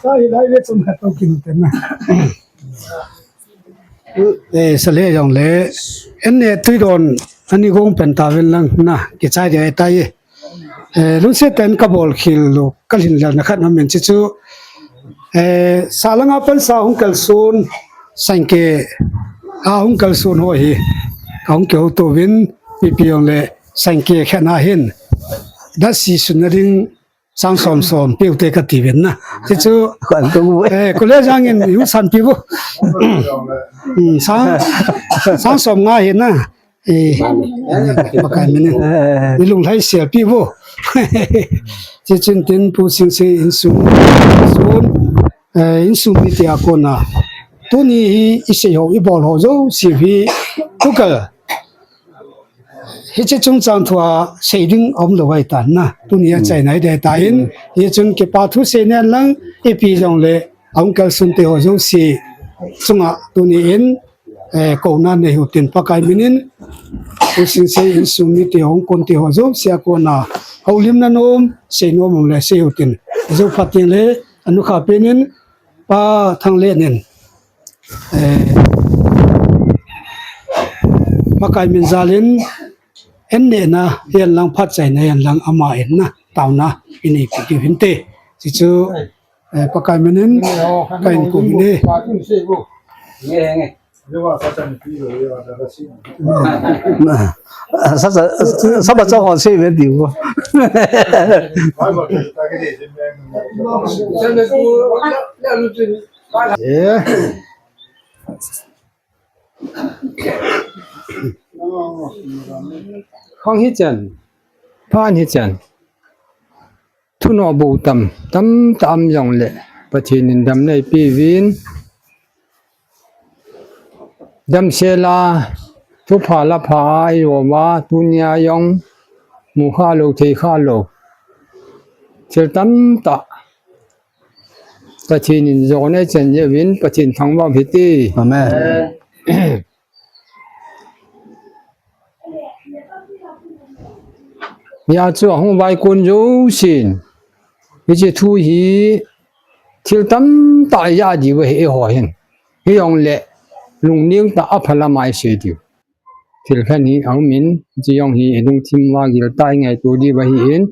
Sa hi lai le chun ha to kin te na. Eh, sa le jong le, en ne tui don ani gong pen ta ven lang na, kichai dia tai. Eh, lungset ten kabol khel lou, kalhin lal na khat na men chi chu. Eh, sa langa pan sa hung kalson, sangke, a hung kalson ho hi, ka hung kihouto uvin, pipi jong le, sangke khat na hin, da si sun na ding, sang som som piu te kati uvin na. Ti chu, Kwan tu bu. Eh, kule jang in yu san piu. Hmm, sang, sang som nga hin na. Eh, Pakai min in. Eh. Ni lung lai sia piu. Ti chun tin Pu Singsei insung, sun, eh, insung mi tia kona. Tuni hi i sei ho, i bol ho jouse hi. Tukal. Hiche chungchang thua sei ding aum lou ahi tan na. Tuni a chaina hi dei tan. Hichun kipa thu sei nen lang ipi jong le a hung kalson te ho jouse chunga tuni in, eh, kouna nei u tin Pakai min in. Pu Singsei insung mi te hung kon te ho jouse a kona houlimna nom, sei nom um le sei u tin. Jou phat teng le anu kha pen in Pa Thanglen in. Eh, Pakai min jal in, en nehna, hihen lang phat chaina, hihen lang ama in na, taona, i neipi diu hinte. Ti chu, eh, Pakai min in, ka in kum in e. Sa, sa, sa, sa ba chong ho sei ve diu. Eh. Khang hi chan, phan hi chan. Thuno bu tam, tam tam jong le. Pathen in dam nei pi vin. Dam sela, thupha la pha ai o va, tunia jong, mu kha lou, thei kha lou. Thil tam tah. Pathen in jona chan jeh uvin Pathen thangvah hite. Amen. Hia chu ahung vaikon jousen. Hiche thu hi thil tamtah ijah diu ahi eiho hin. Hijongle lungneng tah a phalam a isei diu. Thil khat hi aumin, hiche jong hi ilungthim uva giltah a ingaito diu ahin.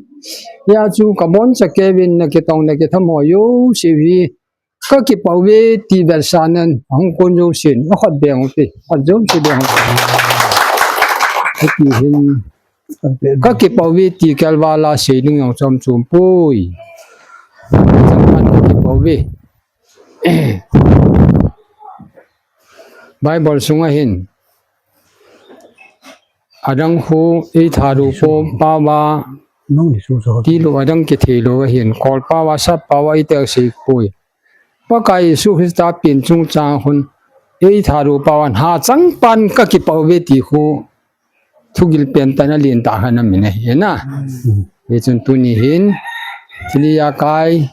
Hia chu kaboncha keuvin nakitong nakitham ho jouse hi. Kakipah uve ti vetsahnan, ahung kon jousen, akhut beng ute, khut jouse beng ute. Hiti hin, kakipah uve ti kelval a sei ding jong chom chom poi. Chapang kakipah uve. Bible sunga hin, adang khu eithadoh pau va, tilou adang kitheilou ahin, kholpau va, sappau va, itelsei poi. Pakai Jesu Christa pen chungchang khun, eithadoh pau va, hachang pan kakipah uve ti khu, thugil pentah na lentah khat amin ahi na. Hichun tuni hin, thil ijakai,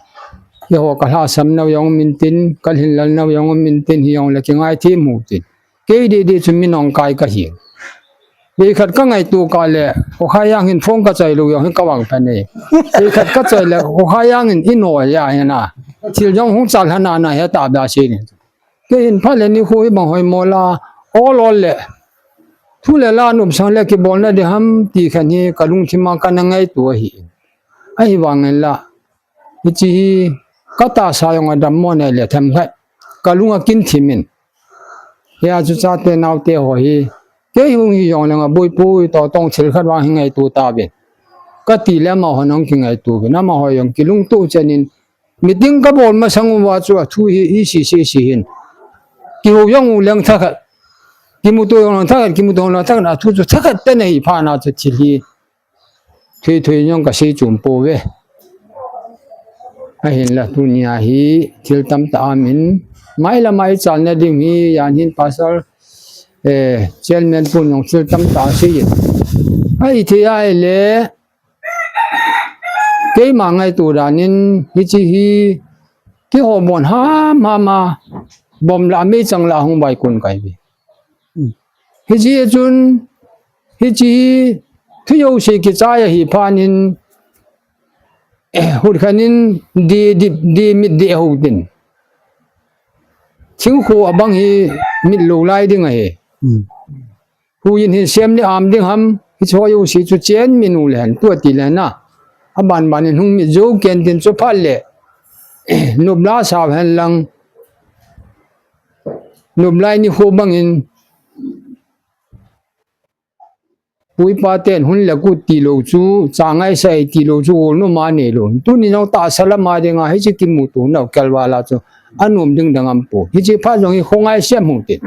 eiho kalhahsam nau jong um intin, kalhinlel nau jong um intin, hijongle kingaithem u tin. Kei didi chu mi nong kai kahi. Veikhat kangaito kah le, Pu Khaijang hin phone kachoi lou jong hi kavang phat e. Veikhat kachoi le, Pu Khaijang in inoi ahi na. Thil jong hung chalha nana heta ba sei ni. Kei hin phat le nikho hi bang hoimo la, ol ol le. thu le la nopsang le kibolna ding ham ti khat hi kalungthim a kana ngaito ahi. Ahivangin la, hiche hi katahsa jong adammo nai le themkhat kalung akin thim in. Hia chu chate naote ho hi, kei hung hi jongleng aboipoi, totong thil khat vang hi ngaito tauvin kati le amaho jong kingaito uvin, amaho jong kilungto chen in, meeting kabol masang uva chu athu hi isi si isi hin, kihou jong uleng thakhat, kimuto jongleng thakhat, kimuto jongleng thakhat, athu chu thakhat tah ahi phat na chu thil hi thei thei jong kasei chom pouve. Ahinla tunia hi thil tamtah aumin, mailam a ichalna ding hi jan hin pastor, eh, chairman pun jong thil tamtah asei in, ahithei ahile keima ngaito danin hiche hi keiho bon hamham a, bomb lah meichang lah hung vaikon kahiuve. Hiche chun, hiche hi thu jouse kichai ahi phat in, hutkhat in di dip di mit di hou tin, thingkho abang hi mit lou lai ding ahi. Huiyin hin sem le am ding ham, hicheho jouse chu chen min u lehen, tua ti lena, abanbanin hung mit jou ken tin, chu phat le nopla sao henlang, noplai nikho bangin pu ipa ten hun le kut tilou chu, cha ngaisah e tilou chu, golnop a neilou. Tuni nao tahsa lama dinga hiche kimuto nau kelval a chu anom ding dang aumpoi. Hiche phat jong hi khongai sem hung tin,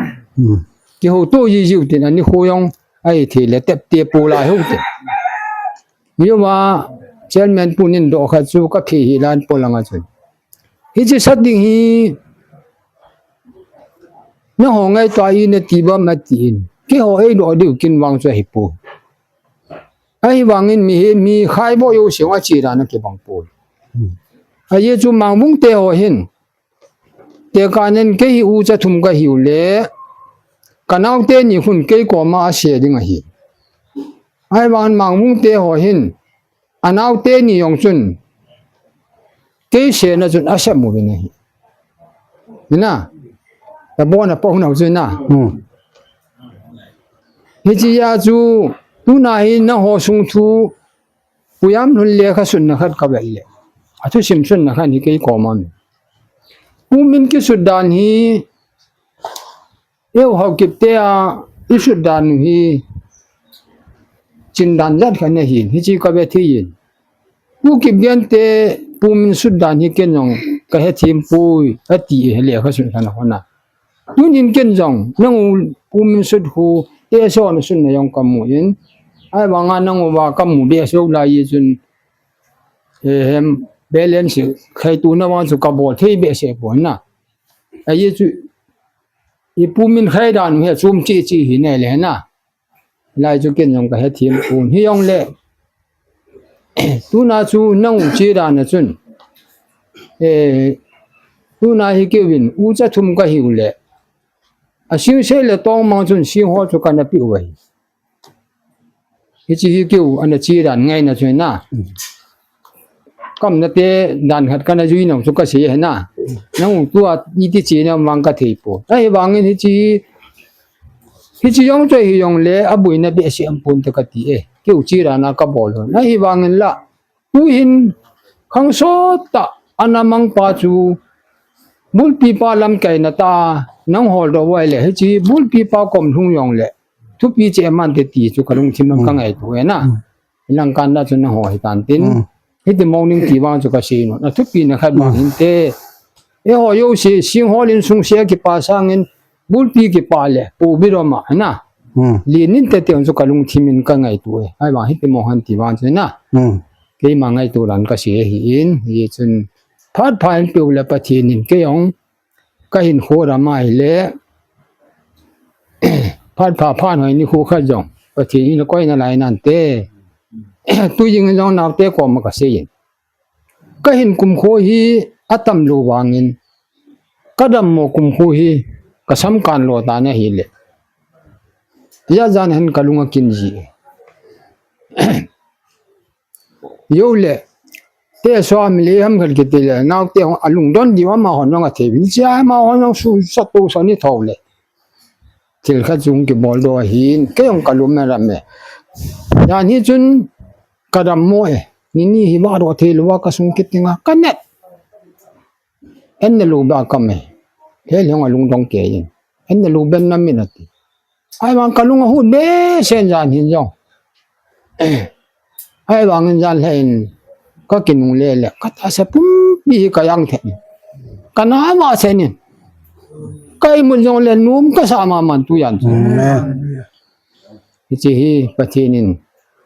kihouto jijiu tin, anikho jong ahithei le tepte polai hung tin. Hiuva chairman pun in doh khat chu kaphe hilan polanga chun, hiche sat ding hi nangho ngaito a inati bam atin, keiho eidoh diu kin vang chu ahipoi. Ahivangin mihem hi khaivo jouse jong ache dan akibang poi. Ajeh chu Mangbung te ho hin, tekahnan kei hi ucha thum kahiu le, kanaote ni khun kei koma ase ding ahi. Ahivangin Mangbung te ho hin, anaote ni jong chun kei sena chun asem uvin ahi. Hina, tabona pau nau chun na. Hichea chu tuna hi nangho sung thu, Pu Jamlhun lekha sutna khat kavet le, athusim sutna khat hi kei koma aume. Pu Min kisut dan hi, eiho Haokip te a isut dan u hi, chin dan jat khat ahin, hiche kave thei in. Pu Kipgen te Pu Min sut dan hi ken jong kahethem poi, ati e, lekha sut khat a hona. Tunin ken jong nang u Pu Min sut khu, eiho na sutna jong kamu in. Ahivanga nang uva kamu behseh lou lai chun, eh, hem, balance khaituna vang chu kabol thei behseh poi na. Ajeh chu, i Pu Min khai dan u hi achom cheh cheh hi nai le na. Lai chu ken jong kahethem pon. Hijongle, tuna chu nang u che dan a chun, eh, tuna hi keivin ucha thum kahiu le, asing sei le tongmang chun sing ho chu kana pe u ahi. Hiche hi keiu ana che dan ngaina chu na. Kamna te dan khat kana jui nau chu kasei ahi na. Nang u tua iti che na vang kathei poi. Ahivangin hiche, hiche jong chu hijongle aboina behseh aumpon te kati e. Keiu che dan a kabol lhon. Ahivangin la, tuhin khang sot tah ana mang pa chu, bulpi pa lamkaina tah a nang holdoh uva ahile, hiche bulpi pa kom lhung jongle, thupi cheh man te ti chu kalungthim a kangaito e na. Ilang kan da chu nangho hitan tin. Hiti mong ning ti vang chu kasei nom. Athupina khat vang hinte. Eiho jouse, sing hol insung se kipa sangin, bulpi kipa le, pu bidom a, na. Len inte ti chu kalungthim in kangaito e. Ahivang hiti mong hen ti vang chu na. Keima ngaito dan kasei ahin, hichun phat pha in peu le Pathen in kei jong kahinkho dam ahile, phat pha phat hoi nikho khat jong Pathen in akoi nalai nante. Tujing in jong naote koma kasei in, kahin kumkho hi atam lou vangin, kadammo kumkho hi kasamkan lo tan ahile, ijat jan hen kalung akin ji. Joule, te so a mi le ham khat kiti le, naote hung alungdon diu, amahon jong athei uvin, hiche amahon jong su sa to sa ni thou le, thil khat chu kibol doh ahin, kei jong kalum e ram e. Jan hi chun kadam mo e. Nini hi vah doh thei lou a kasung kit ding a, kanet. En ne lou ba kam e. He lheng a lungdong kei in. En ne lou ben na min ati. Ahivang kalung ahut behseh in jan hin jong. Ahivangin jan lheh in kakinungle le, katahsa pumpi hi kajang thet in. Kana vahset in. Ka imut jongle nom kasa mama in tujan chu. Amen. Hiche hi Pathen in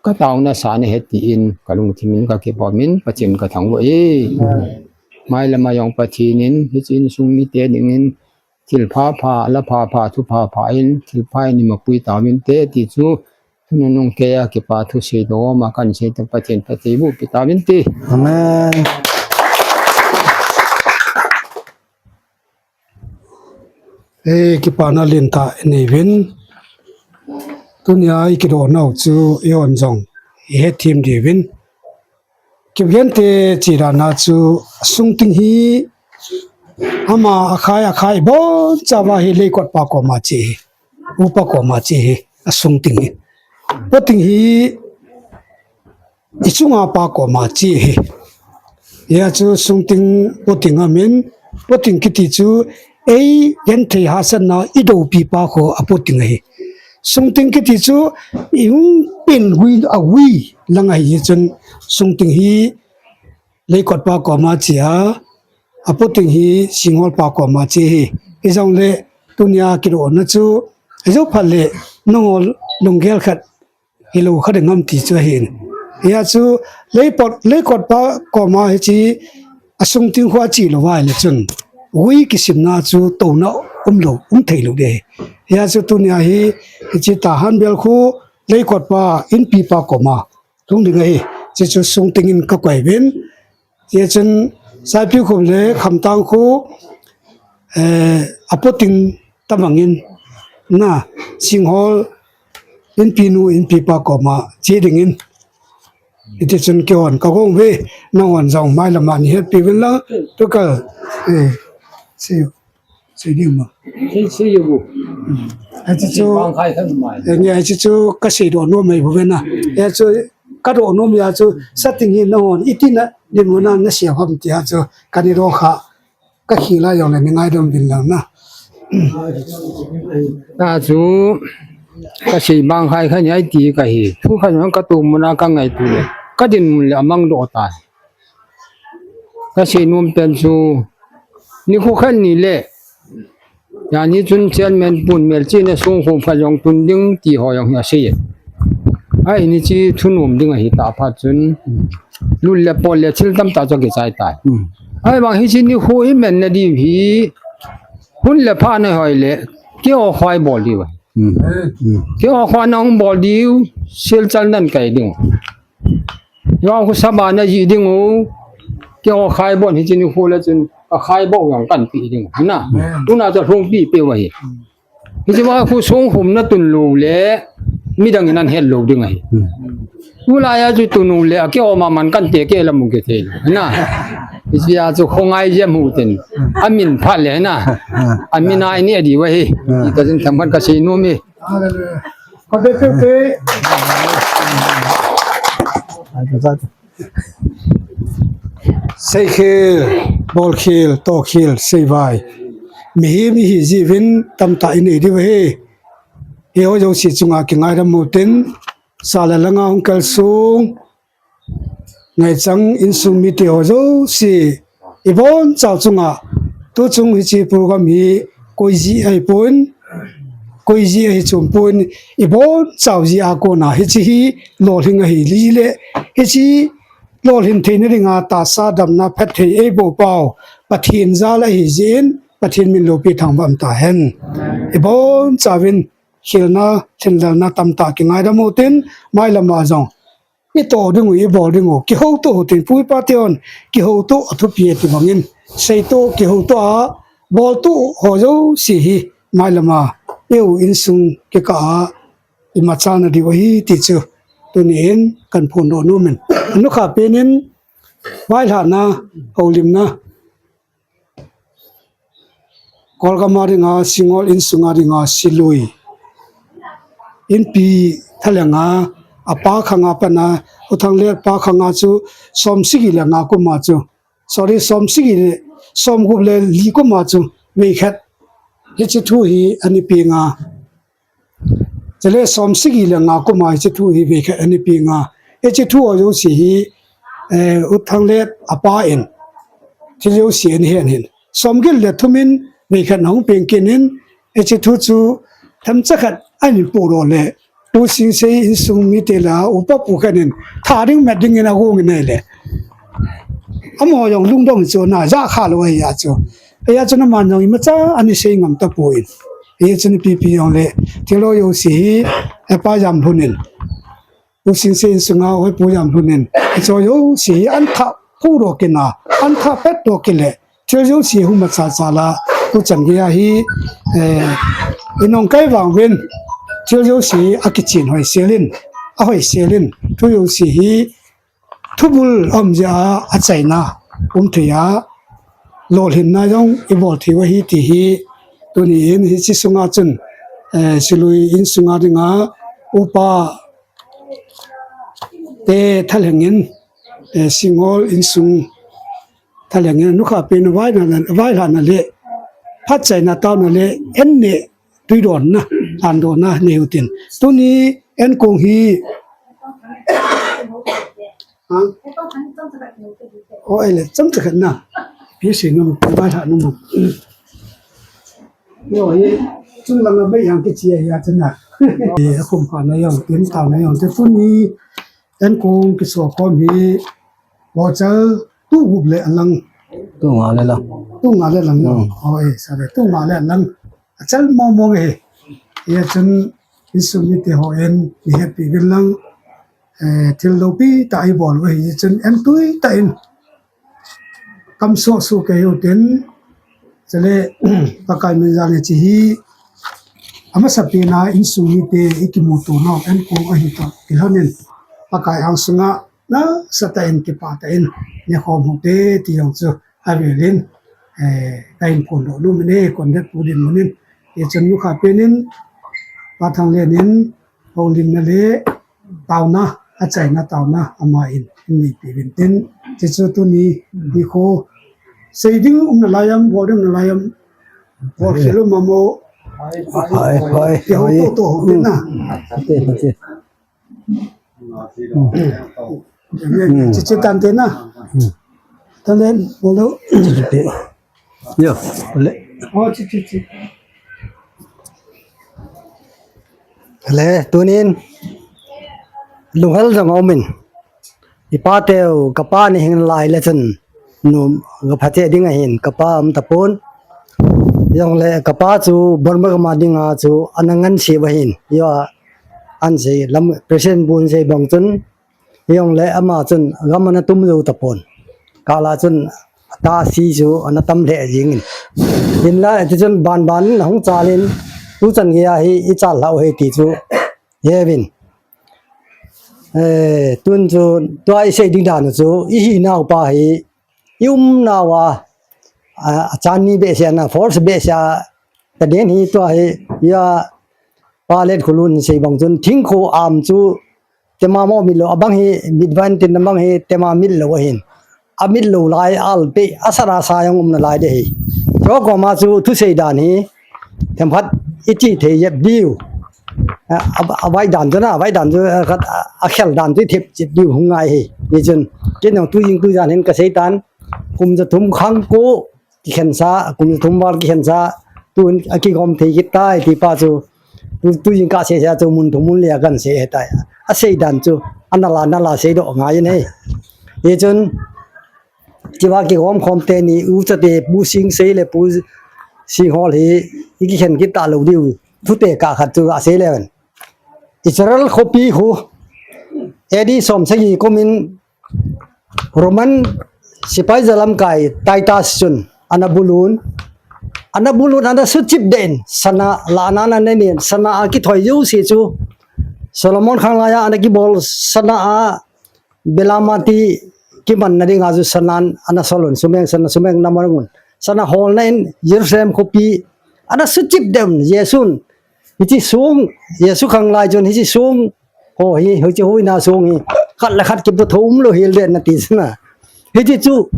kataona sa ahi tin kalungthim in kakipah in Pathen kathangvah e. Mailam a jong Pathen in hiche insung mite dingin thil phapha, la phapha, thu phapha in, thil pha in eimapui tauvinte ti chu, tunung nung keiya kipa thusei doh ma kahin sei teng Pathen phatthei eiboh peh tauvinte. Amen. Eh, kipana lentah inei uvin. Tunia ikidoh nau chu eihon jong ihethem diuvin. Kipgente chidana chu sungting hi ama akhai, akhai bonchauva hi leikotpa koma che hi. Upa koma che hi, asungting hi. Poting hi ichunga pa koma che hi. Hia chu sungting poting amin, poting kiti chu eigenthei hahsatna idoupi pa kho apoting ahi. Sungting kiti chu ihung pen gui, agui lang ahi chun sungting hi leikotpa koma che a, apoting hi singholpa koma che hi. Hijongle tunia kidohna chu, hijo phat le nangho lunggel khat hilou khat ngam ti chu ahin. Hia chu leikot, leikotpa koma hiche asungting kho ache lou vai le chun, gui kisimna chu touna umlou, umthei lou ding. Hia chu tunia hi, hiche Tahanbel kho leikotpa inpipa koma lhung ding ahi. Hiche chu sungting in kakoi uvin. Hichun Saipikhup le Khamtang kho, eh, apoting tabang in, na, singhol inpinu, inpipa koma che dingin. Hiti chun keihon kagong uve, nanghon jong mailam a neihetpi uvin lang, tukal, eh, sei u. Sei ding mo. Sei, sei u. Hiche chu, bang khai khan mai. Eh, hiche chu kasei doh nom mai bou ve na. Hiche chu kadoh nom hia chu, sating hi nanghon iti na dinmun a nasei ham tia chu, kanidoh kha, kakhel a jongle neingaidam uvin lang na. Hiche chu kasei bang khai khan ahi ti kahi. Thu khat jong katoh mun a kangaito le, kadinmun le amang doh tai. Kasei nom pen chu, nikho khat ni le, jan hi chun chairman pun melchihna songkhom khat jong tun ding ti ho jong hi asei e. Ahin hiche thunom ding ahi tah phat chun, lut le pot le thil tamtah chu akichai tai. Hmm. Ahivang hiche nikho hi manna diu hi, hun le pha nahoi le, keiho khoi bol diu ahi. Hmm. Hmm. Keiho khoi nahung bol diu, silchal nan kai ding. Jong khu saba najih ding u. Keiho khoi bon hiche nikho le chun, kakhoi bon jong kahin pe ding u. Na. Amen. Tuna chu lhungpi peh u ahi. Hiche va khu songkhom natun lou le, midang in ahin het lou ding ahi. Hmm. Tulai a chu tun u le, akeiho mama in kahin tekeh le mu kithei lou. Na. Hiche a chu khongai jep u tin. Amin phat le na. Amin a ini adi u ahi. Ita jin tham khat kasei nom e. Hallelujah. Koi te te te. Seikhel, bolkhel, tohkhel, seivai. Mihem ihi jeh uvin tamtah inei diu ahi. Hiho jouse chunga kingaidam u tin, sa le langa hung kalsong, ngaichang insung mite ho jouse, ibonchauva chunga, tuchung hiche program hi koi jeh ahipon, koi jeh ahi chom pon, ibonchauva jeh a kona hiche hi lolhing ahi le, hiche lolhin theina dinga tahsa damna phatthei eiboh pau, Pathen jal ahi jeh in, Pathen min loupi thangvah um tahen. Ibonchauvin khelna, lhinlelna tamtah kingaidam u tin, mailam a jong itoh ding u, ibol ding u, kihoutoh u tin, pu ipa tehon, kihoutoh athupi e ti bangin, seitoh, kihoutoh a, boltoh ho jouse hi, mailam a, eiho insung kikah a, imachalna diu ahi ti chu, tuni in kahin phondoh nom in. Anukha pen in, vailhahna, houlimna, Kolgam a dinga, Singol insung a dinga, Silui, inpi thalheng a, apa khang a pat a, U Thanglet pa khang a chu som sagi le nga kum a chu, sorry, som sagi le, som gup le li kum a chu veikhat hiche thu hi ana peng a. Chule som sagi le nga kum a hiche thu hi veikhat ana peng a. Hiche thu ho jouse hi, eh, U Thanglet apa in thil jouse ana hen hin, som get le thum in veikhat ana hung peng kit in, hiche thu chu themcha khat ana podoh le, Pu Singsei insung mite le upa pu khat in tha ding met ding in agong in ahile, amaho jong lungdong chu ana ja kha lou ahi a chu. Ahi a chu aman jong imacha ana sei ngam tapon. Ahi a chu ipi pi jong le, thil ho jouse hi, eh, Pa Jamlhun in, Pu Singsei insung a, hoi, Pu Jamlhun in, hiche ho jouse hi ana tha podoh kit a, ana tha petdoh kit le, thil jouse hung machal chal a, tuchan gei a hi, eh, inung kai vang uvin, thil jouse akichen hoisel in, ahoisel in, thu jouse hi thubul um jeh a, achaina um thei a, lolhinna jong ibol thei u ahi ti hi, tuni in hiche sunga chun, eh, Silui insung a dinga upa te thalheng in, eh, Singhol insung thalheng in, nukha pen vailhahna, vailhahna le phatchaina taona le, en ne tuidonna, landonna nei u tin. Tuni en kong hi, ha? O, ahile, chomcha khat na. Pi si nung, vailhah nung. Yo, ye, chun lang a bai yang kichi a ya chun na. Ye, akum pha na jong tin, tao na jong tin, tuni en kong kiso khom hi, Bachal tu gup le alang. Tu nga le lang. Tu nga le lang. Hmm. O, eh, sa le, tu nga le alang. Achal mong mong e. Ahi a chun insung mite hon nei hetpi uvin lang. Eh, thil loupi tah ibol u ahi chun en tui tah in kamsoh soh kei u tin. Chule, Pakai min jal in hiche hi amasapen a insung mite ikimuto nau en kong ahi toh kilhon in, Pakai angsunga nasatah in kipah tah in nei khom u hite ti jong chu avel in, eh, kahin phondoh nom in, eh, Kondet Pu Dinmun in, eh, chun nukha pen in, Pa Thanglen in, houlimna le taona, achaina taona, aman aneipi uvin tin, hiche chu tuni nikho sei ding um nalai am, bol ding um nalai am, bol khel um am o. Hoi, hoi, hoi. Kihou toh toh hou tin na. Hoi. Hoi, hoi. Hmm. Hiche chu tan te na. Hmm. Tan le, bol lo. Yo, le. O, chi, chi, chi. Le, tunin, lunghel jong aumin. Ipa teu, kapa nei hing lai le chun, nu, kapha che ding ahin, kapa um tapon. Jongle, kapa chu, Burma gam a dinga chu, ana ngansi uva ahin. Yo, ansi, lam, President bun sei bang chun, Hijongle ama chun gam ana tum jou tapon. Kala chun atahsi chu ana tam lheh jingin. Hinla, ti chun banban ahung chalin, tuchan geiya hi ichal lhau ahi ti chu heuvin. Eh, tun chu, tua isei ding dan chu, ihinau pa hi, iumnau a, a, achan ni behseh a, force behseh a, taden hi tua hi, ya, Pa Letkholun sei bang chun, thingkho am chu, tema mo mit lou, abang hi mit van tin abang hi tema mit lou ahin. Amit lou lai alpe, asara sa jong um nalai ding ahi. Chukoma chu thusei dan hi, themkhat ichi thei jep diu. A, a, avai dan chu na, avai dan chu, a, khat, a, akhel dan chu thep jep diu hung ngai ahi. Hichun, ken jong tujing tujan hin kasei tan, kum ja thum khang ko, kikhensa, kum thum val kikhensa, tun akigom thei kit tai, ti pa chu, tu, tujing kasei sa chu mun thum mun le a kansei ahitai. Asei dan chu, ana la, ana la seidoh ngai in ahi. Hichun, hichea kigom khom teni, ucha te, Pu Singsei le Pu Singhol hi, ikikhen kit talou diu, thute kah khat chu asei leu hen. Israel khopi khu, A D som sagi kumin, Roman sipai jalamkai Titus chun ana bulun, ana bulun, ana suchip den, sana la ana ana nenin, sana a kithoi jouse chu Solomon khanglai a ana kibol sana a belamati kimanna dinga chu sana ana solun, sumeng sana, sumeng na mangun, sana holna in Jerusalem khopi ana suchip den, Jesun Hiche song, Jesu khang lai chun hiche song ho hi, hiche hoina song hi, khat le khat kipu thum lou hel den nati sina. Hiche chu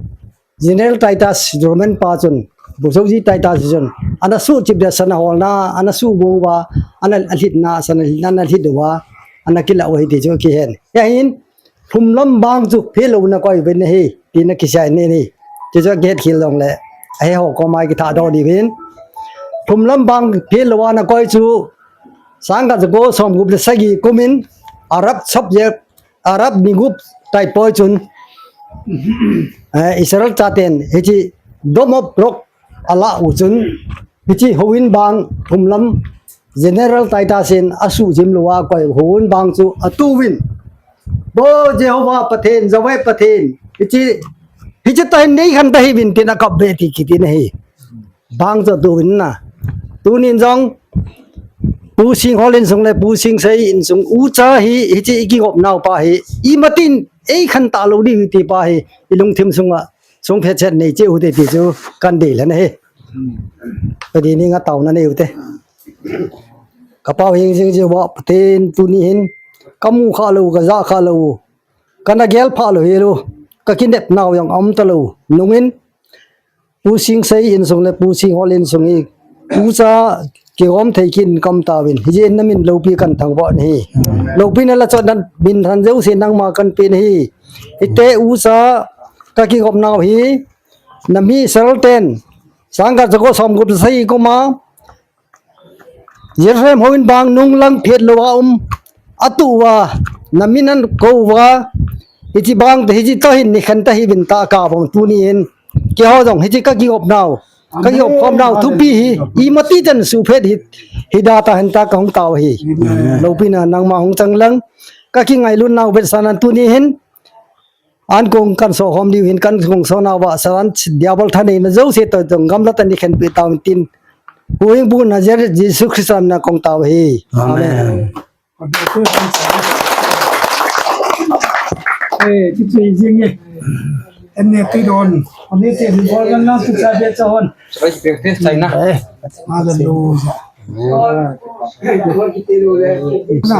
General Titus Roman pa chun, Busoji Titus chun, ana suhchip dia sana holna, ana suhgo uva, ana alhitna, sana alhitna, ana alhit uva, ana kila u hi ti chu kihen. Ahin, lhumlam bang chu phelou na koi uvin ahi, tina kisai ni ni. Ti chu kihet khel jongle, ahi ho koma kitha doh diuvin. Lhumlam bang phelou a na koi chu, sangkhat jako somgup le sagi kumin, Arab subject, Arab ni gup tai poi chun, eh, Israel chaten, hiche Dome of Rock ala u chun, hiche houin bang lhumlam General Titus in asuhjim lou a koi houin bang chu atuh uvin. Bo Jehovah Pathen, Jehovah Pathen, hiche, hiche tahin neikhen tahiuvin tin akap be ti kiti na hi. Bang chu atuh uvin na. Tunin jong, Pu Singhol insung le Pu Singsei insung ucha hi, hiche ikigop nau pa hi, imatin eikhen talou diu ti pa hi, ilungthim sunga, sung phet chet nei cheh u te ti chu kan dei lhon ahi. Ka dei ni nga tauna nei u te. Ka pau hing jing jeh uva Pathen tuni hin, ka mu kha lou, ka ja kha lou, ka na gel pha lou hi lou, ka kinep nau jong aum talou. Nungin, Pu Singsei insung le Pu Singhol insung hi, ucha kigom thei kit in ka um tauvin. Hijeh in na min loupi kan thangvah in ahi. Loupina le chondan min lhan jouse nangma kan pe in ahi. Hiti ucha ka kigop nau hi, na mi Israel ten, sangkhat jako somgup le sagi kuma, Jerusalem houin bang nunglang phet lou a um, atuh uva, na min akou uva, hiche bang te, hiche tahin neikhen tahiuvin ta ka bang tunin, keiho jong hiche ka kigop nau, ka kigop khom nau thupi hi, imati chan suhphet hi, hi da tahen ta ka hung tao hi. Amen. Loupina nangma hung chang lang, ka kingailut nau vetsahnan tuni hin, ankong kan sohkhom diu hin kan kong sohna uva, Satan Diabol thaneina jouse toh jong gamla tah in neikhen peh tauvin tin, Pu Hing Pu Nazareth Jesu Christa min a kong tao hi. Amen. Amen. Eh, ti ti jing e. Enne ti don. Ani ti bol gan na tu cha de cha hon. Hallelujah. Na.